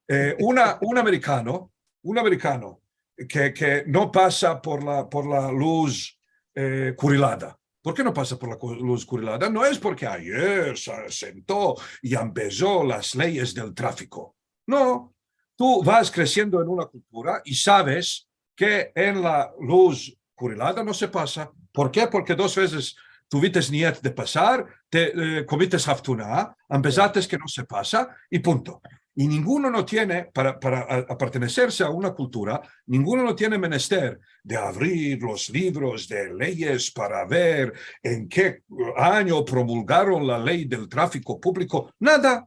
eh, una, un amerikano, un amerikano ke, ke no pasa por la, por la luz, eh, kurilada. Por ke no pasa por la ku-, luz kurilada? No es porke ayer se sento i empeso las leyes del trafiko. No. Tu vas kresiendo en una kultura i saves ke en la luz kurilada no se pasa. Por ke? Porke dos vezes tuvites niyet de pasar, te, eh, komites haftuna, empesates ke no se pasa, i punto. I ninguno no tiene, para, para a-, aparteneserse a una kultura, ninguno no tiene menester de avrir los livros de leyes para ver en ke anyo promulgaron la ley del trafiko publiko. Nada.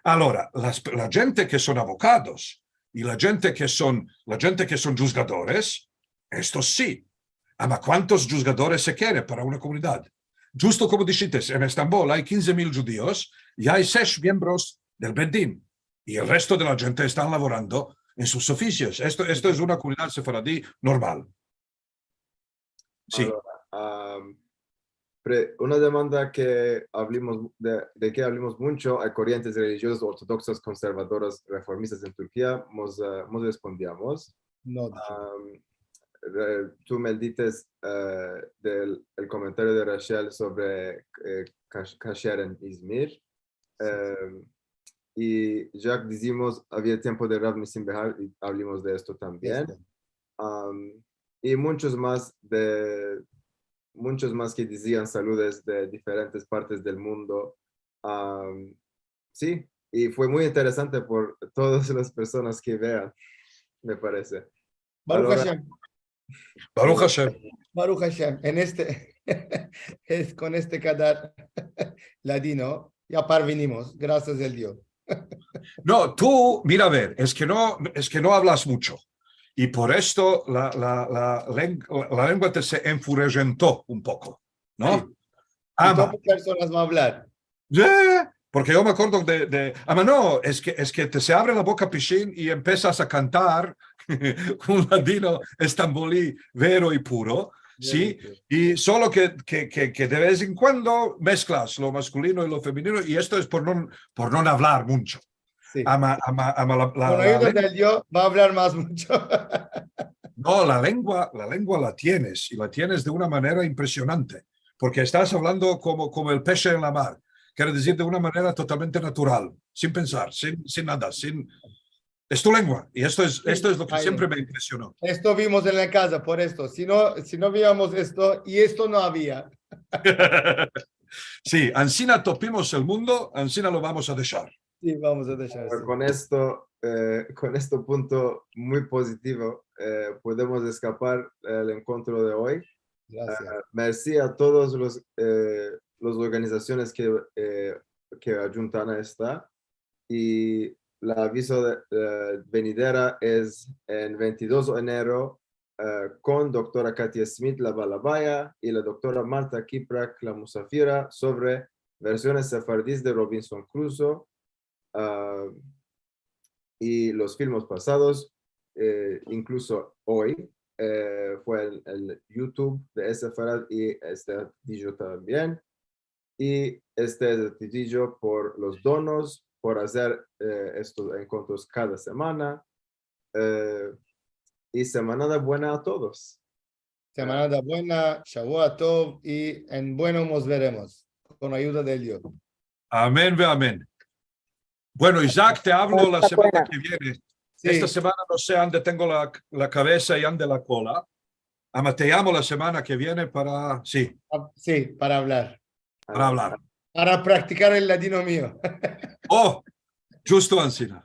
Agora, las, la djente ke son avokados i la djente ke son, la djente ke son djuzgadores, estos si. Ama kuantos djuzgadores se kere para una komunidad? Djusto komo dishites, en Estambol ay kinze mil djudios i ay sesh miembros del Bet Din. I el resto de la djente estan lavorando en sus ofisios. Esto, esto es una komunidad sefaradi normal. Si. Agora, am, pre-, una demanda ke avlimos de, de ke avlimos muncho, ay korientes relijiozas ortodoksas, konservadoras, reformistas en Turkia, mos, eh, mos respondiamos. No, dije. Am, re-, tu me dites, eh, del, el komentario de Rachel sovre, eh, kash-, kasher en Izmir. Si, si. Em, i ya ke dizimos, avia tiempo de Rav Nisim Behar i avlimos de esto tambien. Esto. Am, i munchos mas de, munchos mas ke dizian saludes de diferentes partes del mundo. Am, si, i fue muy interesante por todas las personas ke vean, me parese. Baruch Hashem. Baruch Hashem. Baruch Hashem. En este, es kon este kadar ladino, ya parvinimos, grasias al Dio. No, tu, mira, a ver, es ke no, es ke no avlas muncho. I por esto la, la, la leng-, la lengua te se enfurejento un poko, no? Si. Ama. I todas las personas van a avlar. Ya, porke yo me akordo de, de, ama no, es ke, es ke te se avre la boka pishin i empesas a kantar un ladino estamboli vero i puro, si? Vero i puro. I solo ke, ke, ke, ke de vez en kuando mesklas lo maskulino i lo feminino, i esto es por no, por no avlar muncho. Si. Ama, ama, ama la, la, kon la ayuda del Dio va a avlar mas muncho. No, la lengua, la lengua la tienes, i la tienes de una manera impresionante, porke estas avlando komo, komo el pesh en la mar, kere dizir de una manera totalmente natural, sin pensar, sin, sin nada, sin, es tu lengua, i esto es, si, esto es lo ke siempre me impresiono. Esto vimos en la kaza, por esto. Si no, si no viamos esto, i esto no avia. Si, ansina topimos el mundo, ansina lo vamos a deshar. Si, vamos a deshar. Kon esto, eh, kon esto punto muy pozitivo, eh, podemos eskapar el enkontro de oy. Grazias. Mersi a todos los, eh, las organizasiones ke, eh, ke adyuntan a esta. I la avizo de, eh, venidera es en ventidos de enero, eh, kon doktora Katia Smith, la balabaya, i la doktora Marta Kiprak, la musafira, sovre versiones sefardis de Robinson Crusoe, ah, i los filmos pasados, eh, inkluso oy, eh, fue en, en YouTube de Sefarad i este dijo tambien. I este es el dijo por los donos, por azer, eh, estos enkontros kada semana. Eh, i semanada buena a todos. Semanada buena, Shavua Tov, i en bueno mos veremos, kon ayuda del Dios. Amen ve amen. Bueno, Isaac, te avlo la Buena semana semana. ke viene. Si, Esta semana no se ande tengo la, la kavesa i ande la kola. Ama te yamo la semana ke viene para, si, si, para avlar. para avlar. Para praktikar el ladino mio. O, djusto ansina.